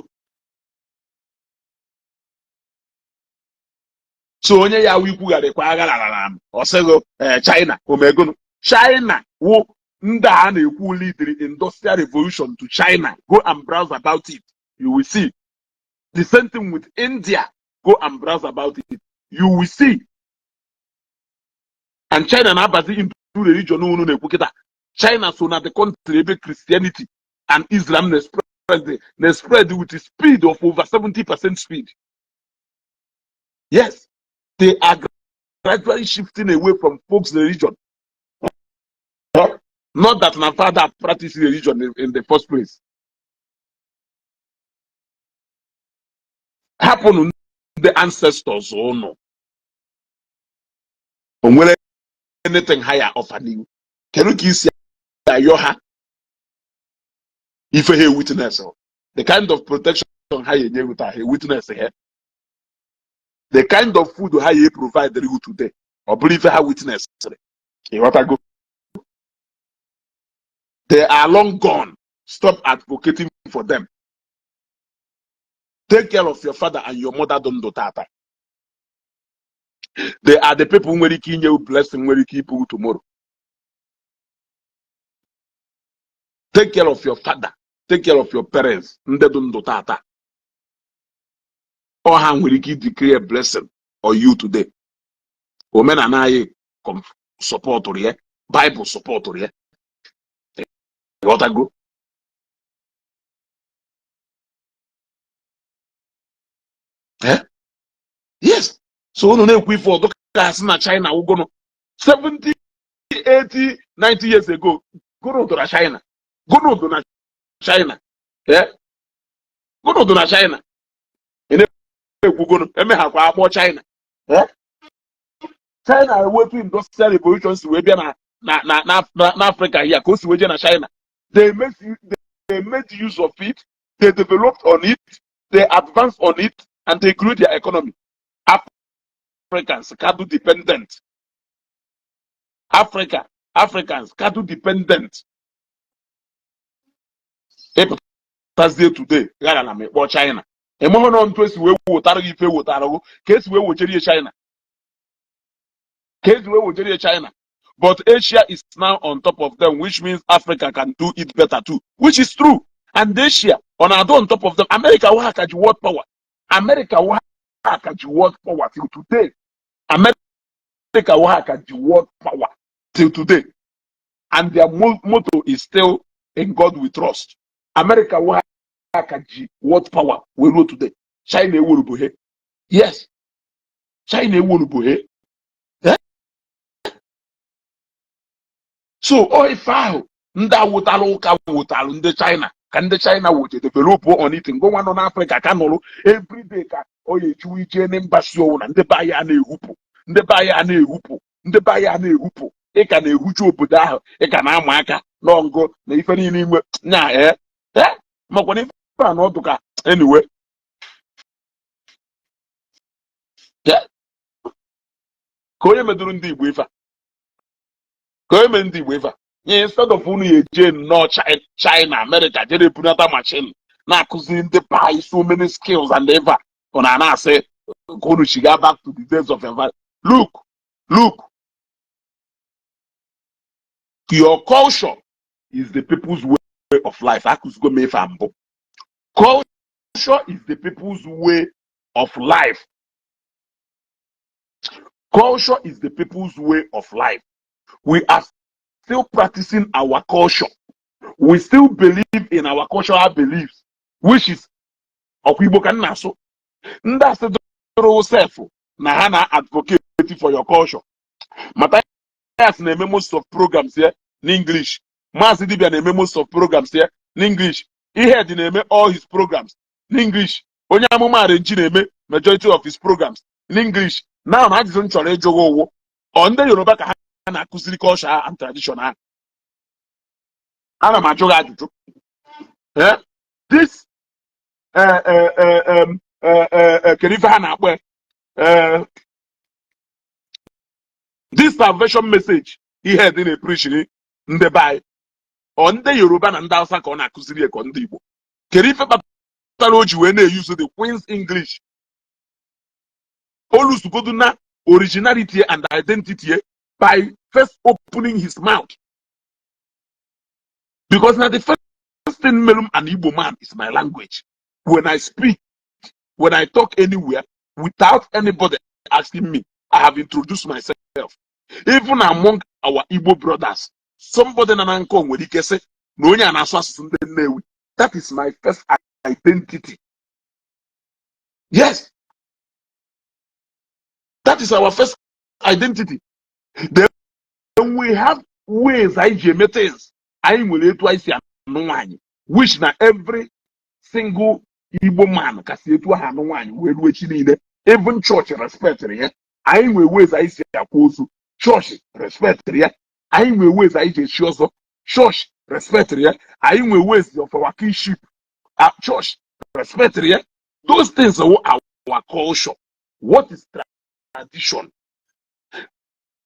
So onye ya wụ ikwugharịkwa agha larara m, ọ sịghị China omegonu. China wụ ndị a na-ekwu leadiri Industrial Revolution to China. Go and browse about it, you will see. The same thing with India. Go and browse about it, you will see. And China na-abazi into religion unu na-ekwu kịta. China so na the country ebe Christianity and Islam na-spread with the speed of over 70% speed. Yes, they are gradually shifting away from folks' religion. Not that my father practiced religion in the first place. Hapụnụ ndị ancestors ụnụ. O nwere anything ha ya offer n'iwu? Kedu ka isi ayọ ha? Ife ha witness, the kind of protection ha ya enye gị taa, ha witness ha. The kind of food ha ya provide you today, ọ bụrụ ife ha witness. Ịghọtago? They are long gone. Stop advocating for them. Take care of your father and your mother. Dị ndụ tata, they are the people nwere ike inye you blessing, nwere ike ibu tomorrow. Take care of your father, take care of your parents. Ndị dị ndụ tata, ọ ha nwere ike declare blessing on you today. Omenala anyị supportụrụ ya, Bible supportụrụ ya. Ịghọtago? Eh? Yes. So unu na-ekwu ife ọdụ ka asị na China wụgono 70, 80, 90 years ago. Gụnụ dụ na China? Gụnụ dụ na China? Eh? Gụnụ dụ na China? Ị na-ekwu gụnụ emeghakwa akpọ China. Eh? China ewetu industrial revolution si wee bịa na Africa here ka o si wee jee na China. They made use of it, they developed on it, they advanced on it, and they grew their economy. Africans ka dụ dependent. Africans ka dụ dependent. Ịpụtazie today ghara na mekpọ China. Ịmahụ na ntụ esi wee wotara gị ife wotara gị ka esi wee wochere China, ka esi wee wochere China. But Asia is now on top of them, which means Africa can do it better too, which is true. And Asia on adụ on top of them. America wa ka ji world power. America wa ka ji world power till today. America wa ka ji world power till today, and their motto is still "In God we trust." America wa ka ji world power wee ruo today. China ewurubu he. Yes, China ewurubu he. Eh? So ọ ife ahụ ndị awụtara ụka wụtalụ ndị China ka ndị China woje develop on it. Ngụnwa nọ n'Afrịka ka nọrụ everyday ka ọ ya ejiwe ije na embassy ọwụ na ndị be anyị a na-ehupụ, ndị be anyị a na-ehupụ, ndị be anyị a na-ehupụ. Ị ka na-ehuchu obodo ahụ, ị ka na-ama aka n'ọngụ na ife niile inwe nya. Ee, ee, makwa na ife a na ọdụ ka anyway. Ka onye meduru ndị Igbo ife a, ka onye mere ndị Igbo ife a nye, instead of unu ya eje nnọọ China, America, jere ebunata machine na-akụziri ndị be anyị so many skills and ife a, ọ na na-asị ka unu chiga back to the days of environment. Look, look, your culture is the people's way of life. Akụzigo m ife a mbụ. Culture is the people's way of life. Culture is the people's way of life. We are still practicing our culture. We still believe in our cultural beliefs, which is ọkwa Igbo ka m na-asụ. Ndị asị dụrụ sef na ha na-advocate for your culture. Matthias na-eme most of programs here n'English. Maazị Dibia na-eme most of programs here n'English. Ihed na-eme all his programs n'English. Onye amụma Arenji na-eme majority of his programs n'English. Now na ajụjụ m chọrọ ịjụ gị ụwụ, ọ ndị Yoruba ka ha na-akụziri culture and tradition ha? Ana m ajụ gị ajụjụ. Eh? This kedu ife ha na-akpọ ya? This salvation message ihe dị na-epreachiri ndị be anyị, ọ ndị Yoruba na ndị Hausa ka ọ na-akụziri ya, ka ọ ndị Igbo? Kedu ife kpatara o ji wee na-eyuzu the Queen's English? Olusugodu na originality and identity by first opening his mouth, because na the first thing melum an Igbo man is my language. When I speak, when I talk anywhere, without anybody asking me, I have introduced myself. Even among our Igbo brothers, somebody na na nkọ nwere ike sị na onye a na-asụ asụsụ ndị Nnewi. That is my first identity. Yes, that is our first identity. Then we have ways anyị ji eme things. Anyị nwere etu anyị si anụ nwaanyị, which na every single Igbo man kasị etu ahụ anụ nwaanyị wee ruo echi niile. Even church respectịrị ya. Anyị nwere ways anyị si akwa ozu, church respectịrị ya. Anyị nwere ways anyị ji echi ọzọ, church Respect ya. Anyị nwe ways of our kinship at church. Respect ya. Those things are our culture. What is tradition?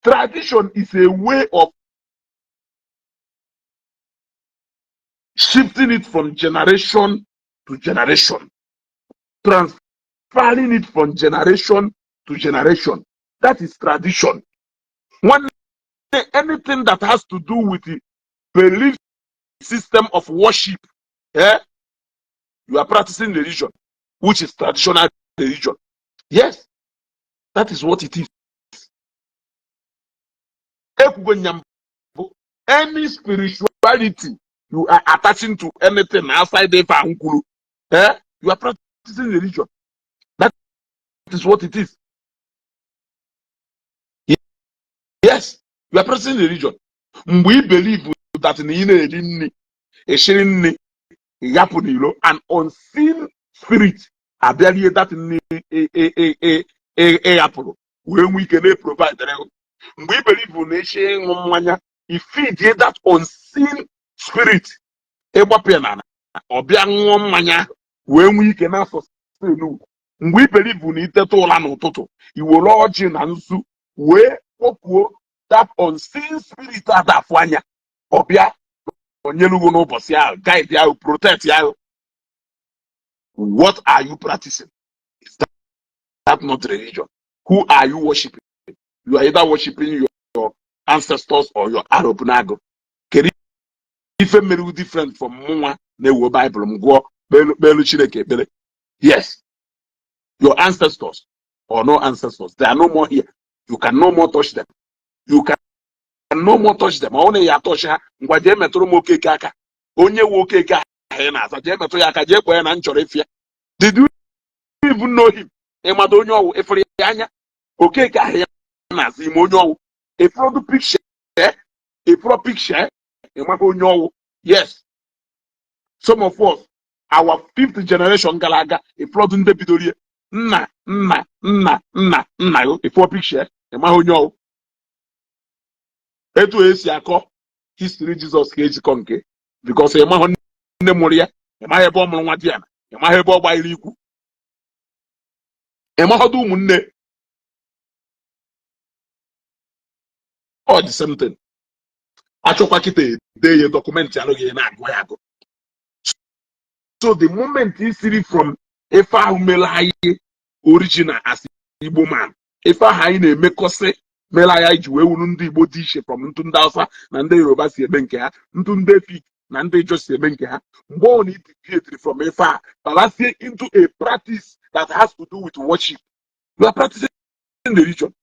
Tradition is a way of shifting it from generation to generation, transferring it from generation to generation. That is tradition. One, anything that has to do with the belief system of worship, eh? You are practicing religion, which is traditional religion. Yes, that is what it is. Ekwugo nya mbụ, any spirituality you are attaching to anything outside ife ahụ kwuru, eh? You are practicing religion. That is what it is. Yes, you are practicing religion. Mgbe ị believe that na ị na-eri nri, eshiri nri, yapụ n'ilo, an unseen spirit abịarie that nri ị ghapụrụ wee nwee ike na-eprovide. Mgbe ị believe na echi ịṅụ mmanya, ifidie that unseen spirit, ịgbapụ ya n'ala, ọ bịa ṅụọ mmanya wee nwee ike na sustain. Mgbe ị believe na iteta ụra n'ụtụtụ, i were ọjị na nzu wee kpọkuo that unseen spirit adafụ anya, ọ bịa onyelugo n'ụbọchị ahụ, guide ahụ, protect ahụ. What are you practicing? Is that not religion? Who are you worshiping? You are either worshiping your ancestors or your Arọbụnagụ. Kedu ife mere different from mụnwa na-ewo Baịbụl m gụọ, kpelu Chineke ekpere? Yes, your ancestors or no ancestors, they are no more here. You can no more touch them. You can no more touch them. Ọ na ya touch ha, ngwa, jee metụrụ m Okeke aka. Onye nwe Okeke ahụ ị na-aza, jee metụ ya aka, jee kpọọ ya na m chọrọ ịfịa. Did you even know him? Ịmado onye ọwụ? Ịfụrụ ya anya? Okeke ahụ ya na-aza, ime onye ọwụ? Ịfụrụ picture? Ịfụrụ picture? Ịmaghị onye ọwụ? Yes, some of us, our fifth generation gara aga, ịfụrọdụ ndị bidorie nna nna nna nna nna ya, ịfụọ picture, ịmaghị onye ọwụ. Etu esi akọ history Jizọs ka ejikọ nke, because ịmaghị nne mụrụ ya, ịmaghị ebe ọ mụrụ nwa di ya, ịmaghị ebe ọ gbanyere ikwu, ịmaghọdụ ụmụnne. Ọ the same thing. Achọkwa kịta ede ya document, alụghị na-agụ ya agụ. So the moment i siri from ife ahụ mere anyị original as Igbo man, ife ahụ anyị na-emekọsị mere anyị ji wee wuru ndị Igbo dị iche from ntụ ndị Hausa na ndị Yoruba si eme nke ha, ntụ ndị Efik na ndị Ijaw si eme nke ha, mgbe ọ na deviate from ife a babasie into a practice that has to do with worship, you are practicing religion.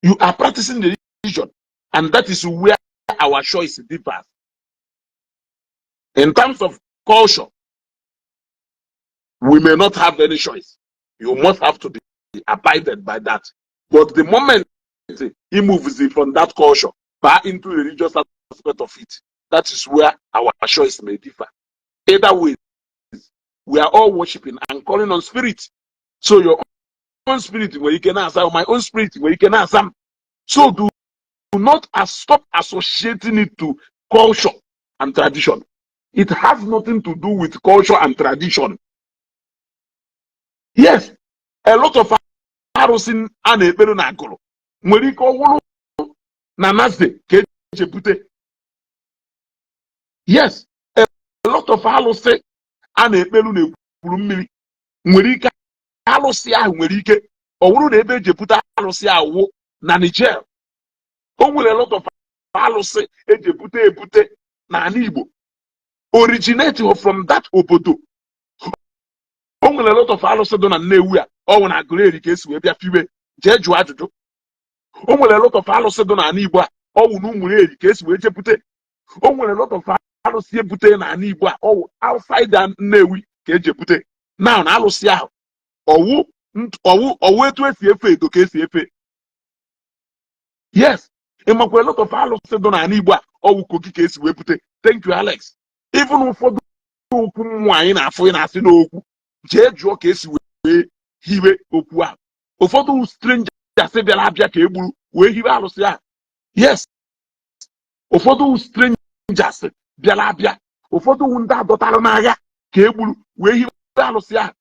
You are practicing religion, and that is where our choice differs. In terms of culture, we may not have any choice. You must have to be abided by that. But the moment he moves from that culture back into the religious aspect of it, that is where our choice may differ. Either way, we are all worshiping and calling on spirit. So your own spirit nwere ike na-asa, my own spirit nwere ike na-asa m. So do not stop associating it to culture and tradition. It has nothing to do with culture and tradition. Yes, a lot of arụsị a na-ekpere na agụrụ nwere ike ọ wụrụ na naze ka eji ebute. Yes, a lot of alụsị a na-ekpelu na ekwuru mmiri nwere ike, alụsị ahụ nwere ike ọ wụrụ na ebe eji ebute alụsị ahụ wụ na Niger. O nwere a lot of alụsị eji ebute ebute n'ala Igbo originate from that obodo. O nwere a lot of alụsị dị na Nnewi a, ọ nwere Agụleri ka esi wee bịa fiwe. Jee jụọ ajụjụ. O nwere a lot of alụsị dị n'ala Igbo a, ọ wụ na Ụmụleri ka esi wee jepute. O nwere a lot of alụsị ebute n'ala Igbo a, ọ wụ outside Nnewi ka eji ebute. Now na alụsị ahụ, ọwụ ọwụ etu esi efe edo ka esi efe. Yes, ịmakwa a lot of alụsị dị n'ala Igbo a, ọwụ Kogi ka esi wee bute. Thank you, Alex. Even ụfọdụ okwu mmụọ anyị na-afụ, ị na-asị n'okwu, jee jụọ ka esi wee hiwe okwu ahụ. Ụfọdụ strangers bịara abịa ka e gburu wee hiwe alụsị ahụ. Yes. Ụfọdụ wụ strangers bịara abịa, ụfọdụ wụ ndị adọtara n'agha ka e gburu wee hiwe alụsị ahụ.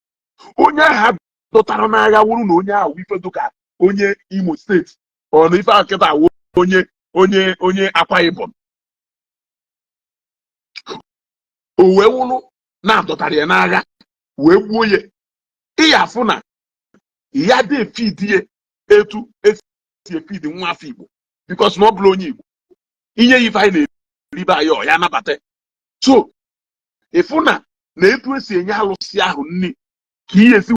Onye ahụ adọtara n'agha wụrụ na onye ahụ ife dụka onye Imo Steeti, ọ na ife ahụ kịta wụ onye Akwa Ibom, o wee wụrụ na-adọtara ya n'agha wee gbuo ya. Ị ya afụ na ya dị efidi ya etu esi efidi nwa afọ Igbo, because na ọ bụla onye Igbo inye ya ife anyị na-eribe anyị, ọ ya anabata. So ịfụ na etu esi enye alụsị ahụ nri ka ihe esi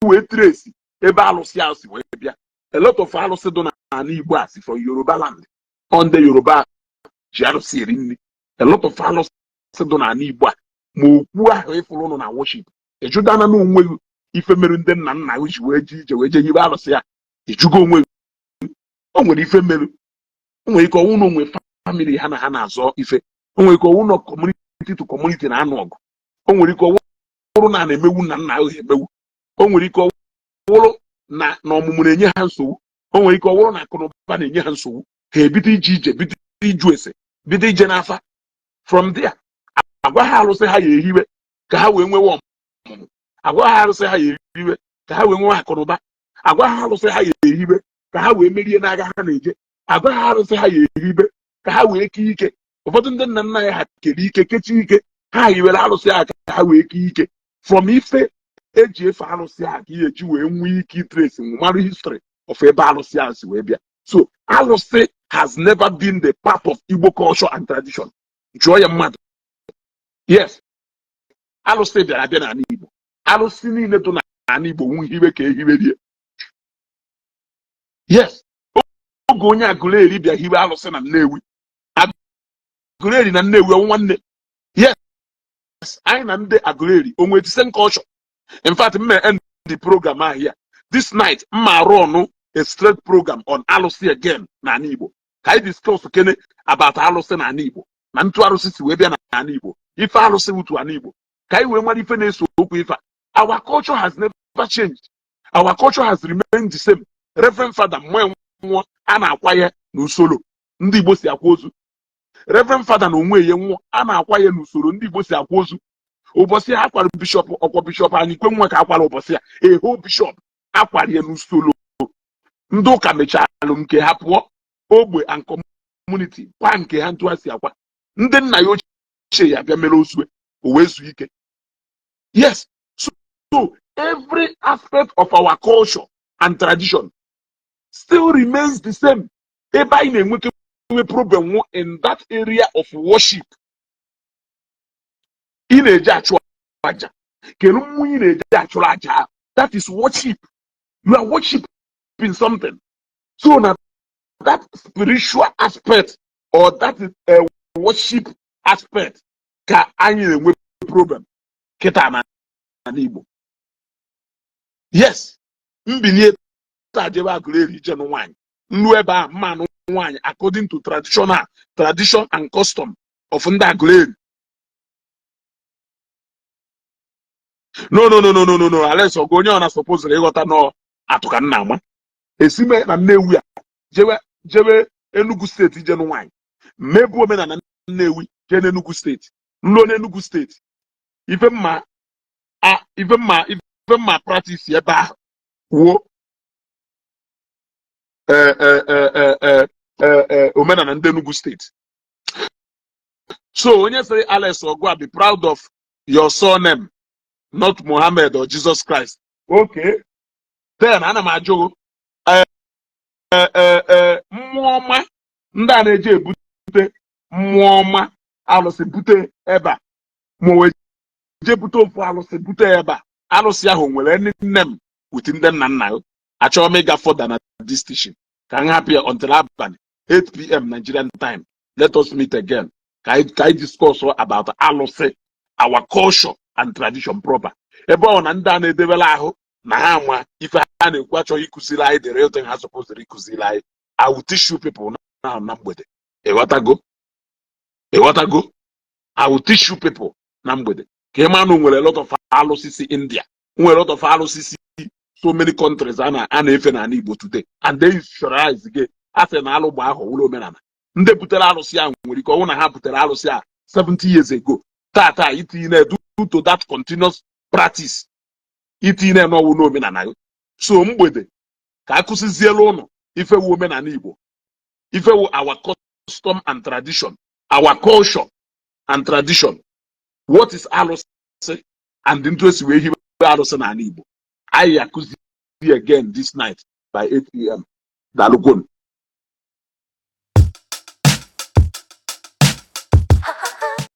wee trace ebe alụsị ahụ si wee bịa. A lot of alụsị dị n'ala Igbo a si from Yoruba land. Ọ ndị Yoruba ji alụsị eri nri. A lot of alụsị dị n'ala Igbo a, ma okwu ahụ ịfụrụ ụnụ na worship, ịjụdana na onwe gị ife mere ndị nna nna gị ji wee jee ije wee jee hibe alụsị ya. Ịjụgo onwe gị, o nwere ife mere. O nwere ike ọnwụ na onwe family ha na ha na-azọ ife. O nwere ike ọnwụ na community to community na-anụ ọgụ. O nwere ike ọwụrụ na na-emewu nna nna ahụ emewu. O nwere ike ọwụrụ na ọmụmụ na-enye ha nsogbu. O nwere ike ọwụrụ na akụnụba na-enye ha nsogbu. Ha ebido ije ije, bido iju ese, bido ije n'afa. From there, agwa ha alụsị ha ya ehiwe ka ha wee nwewe ọmụmụ, agwa ha alụsị ha ya ehiwe ka ha wee nwewe akụnụba, agwa ha alụsị ha ya ehiwe ka ha wee merie n'agha ha na-eje, agwa ha alụsị ha ya ehibe ka ha wee kee ike. Ụfọdụ ndị nna nna ya ha kere ike, kechie ike, ha hiwere alụsị ha ka ha wee kee ike. From ife eji efe alụsị ha ka ihe eji wee nwee ike itrace, mara history of ebe alụsị ahụ si wee bịa. So alụsị has never been the part of Igbo culture and tradition. Jụọ ya mmadụ. Yes, alụsị bịara abịa n'ala Igbo. Alụsị niile dị n'ala Igbo nwe hiwe ka ehiwerie. Yes, oge onye Aguleri bịa hiwe alụsị na Nnewi, Aguleri na Nnewi ọnwụ nwanne. Yes, anyị na ndị Aguleri onwe the same culture. In fact, m end the program ahụ here this night, mma arụ ọnụ a straight program on alụsị again n'ala Igbo, ka anyị discuss kene about alụsị n'ala Igbo na ntu arụsị si wee bịa n'ala Igbo, ife alụsị wutu ala Igbo, ka anyị wee mara ife na-eso okwu ife a. Our culture has never changed. Our culture has remained the same. Reverend Father mmụọ nwụọ, a na-akwa ya n'usoro ndị Igbo si akwa ozu. Reverend Father na onwe ya nwụọ, a na-akwa ya n'usoro ndị Igbo si akwa ozu. Ụbọchị ha akwara bishọp, ọkwa bishọp anyị kwe nwa ka akwara ụbọchị ya eho bishọp, akwara ya n'usoro ndị ụka. Mechalụ nke ha pụọ ogbe and community kwa nke ha ntụ ha si akwa. Ndị nna ya ochie ya bịa mere ozu, o wee zuo ike. Yes, so every aspect of our culture and tradition still remains the same. Ebe anyị na-enweke problem nwụ in that area of worship. Ị na-eji achụ aja, kedu mmụọ ị na-eji achụrụ aja ahụ? That is worship. You are worshiping something. So na that spiritual aspect or that worship aspect ka anyị na-enwe problem kịta na ala Igbo. Yes, mbinie taa jebe Aguleri ije nụ nwaanyị, nlu ebe a mmanụ nwaanyị according to traditional tradition and custom of ndị Aguleri. No, no, no, no, no, no, no. Alex ọgụ onye ọ na supposed ịghọta nọ atụ ka nna ama esime na Nnewi a jewe Enugu Steeti ije nụ nwaanyị, mmebu omenala Nnewi jee n'Enugu Steeti, nluo n'Enugu Steeti, ife mma ife mma ife mma practice ebe ahụ wuo omenala ndị Enugu Steeti. So onye sịrị Alex Ogua, be proud of your surname, not Mohammed or Jesus Christ. Okay, then ana m ajụ mmụọ ọma ndị a na-eji ebute mmụọ ọma alụsị bute ebe a, ma wee jee bute ofu alụsị bute ebe a, alụsị ahụ nwere nne m with ndị nna nna ya. Achọrọ m ịga further na this teaching, ka m hapụ ya until abalị 8 p.m. Nigerian time. Let us meet again ka anyị discuss about alụsị, our culture and tradition proper. Ebe ọ na ndị a na-edebere ahụ na ha ama ife ha na-ekwu achọghị ịkụziri anyị the real thing ha supposed ịkụziri anyị. I will teach you people now na mgbede. Ịghọtago? Ịghọtago? I will teach you people na mgbede ka ị ma na o nwere a lot of alụsị si India, nwere a lot of alụsị si so many countries a na-efe n'ala Igbo today, and they institutionalize gị. A sị na alụ gba ahụ wụrụ omenala. Ndị butere alụsị ahụ nwere ike ọnwụ na ha butere alụsị a 70 years ago. Tata itinye na due to that continuous practice, itinye n'ọwụ n'omenala gị. So mgbede ka akụzizielu ụnụ ifewu omenala Igbo, ifewu our custom and tradition, our culture and tradition, what is alụsị and ntụ esi wee hibe alụsị n'ala Igbo. Anyị akụzi again this night by 8 p.m. Daalụkwonu.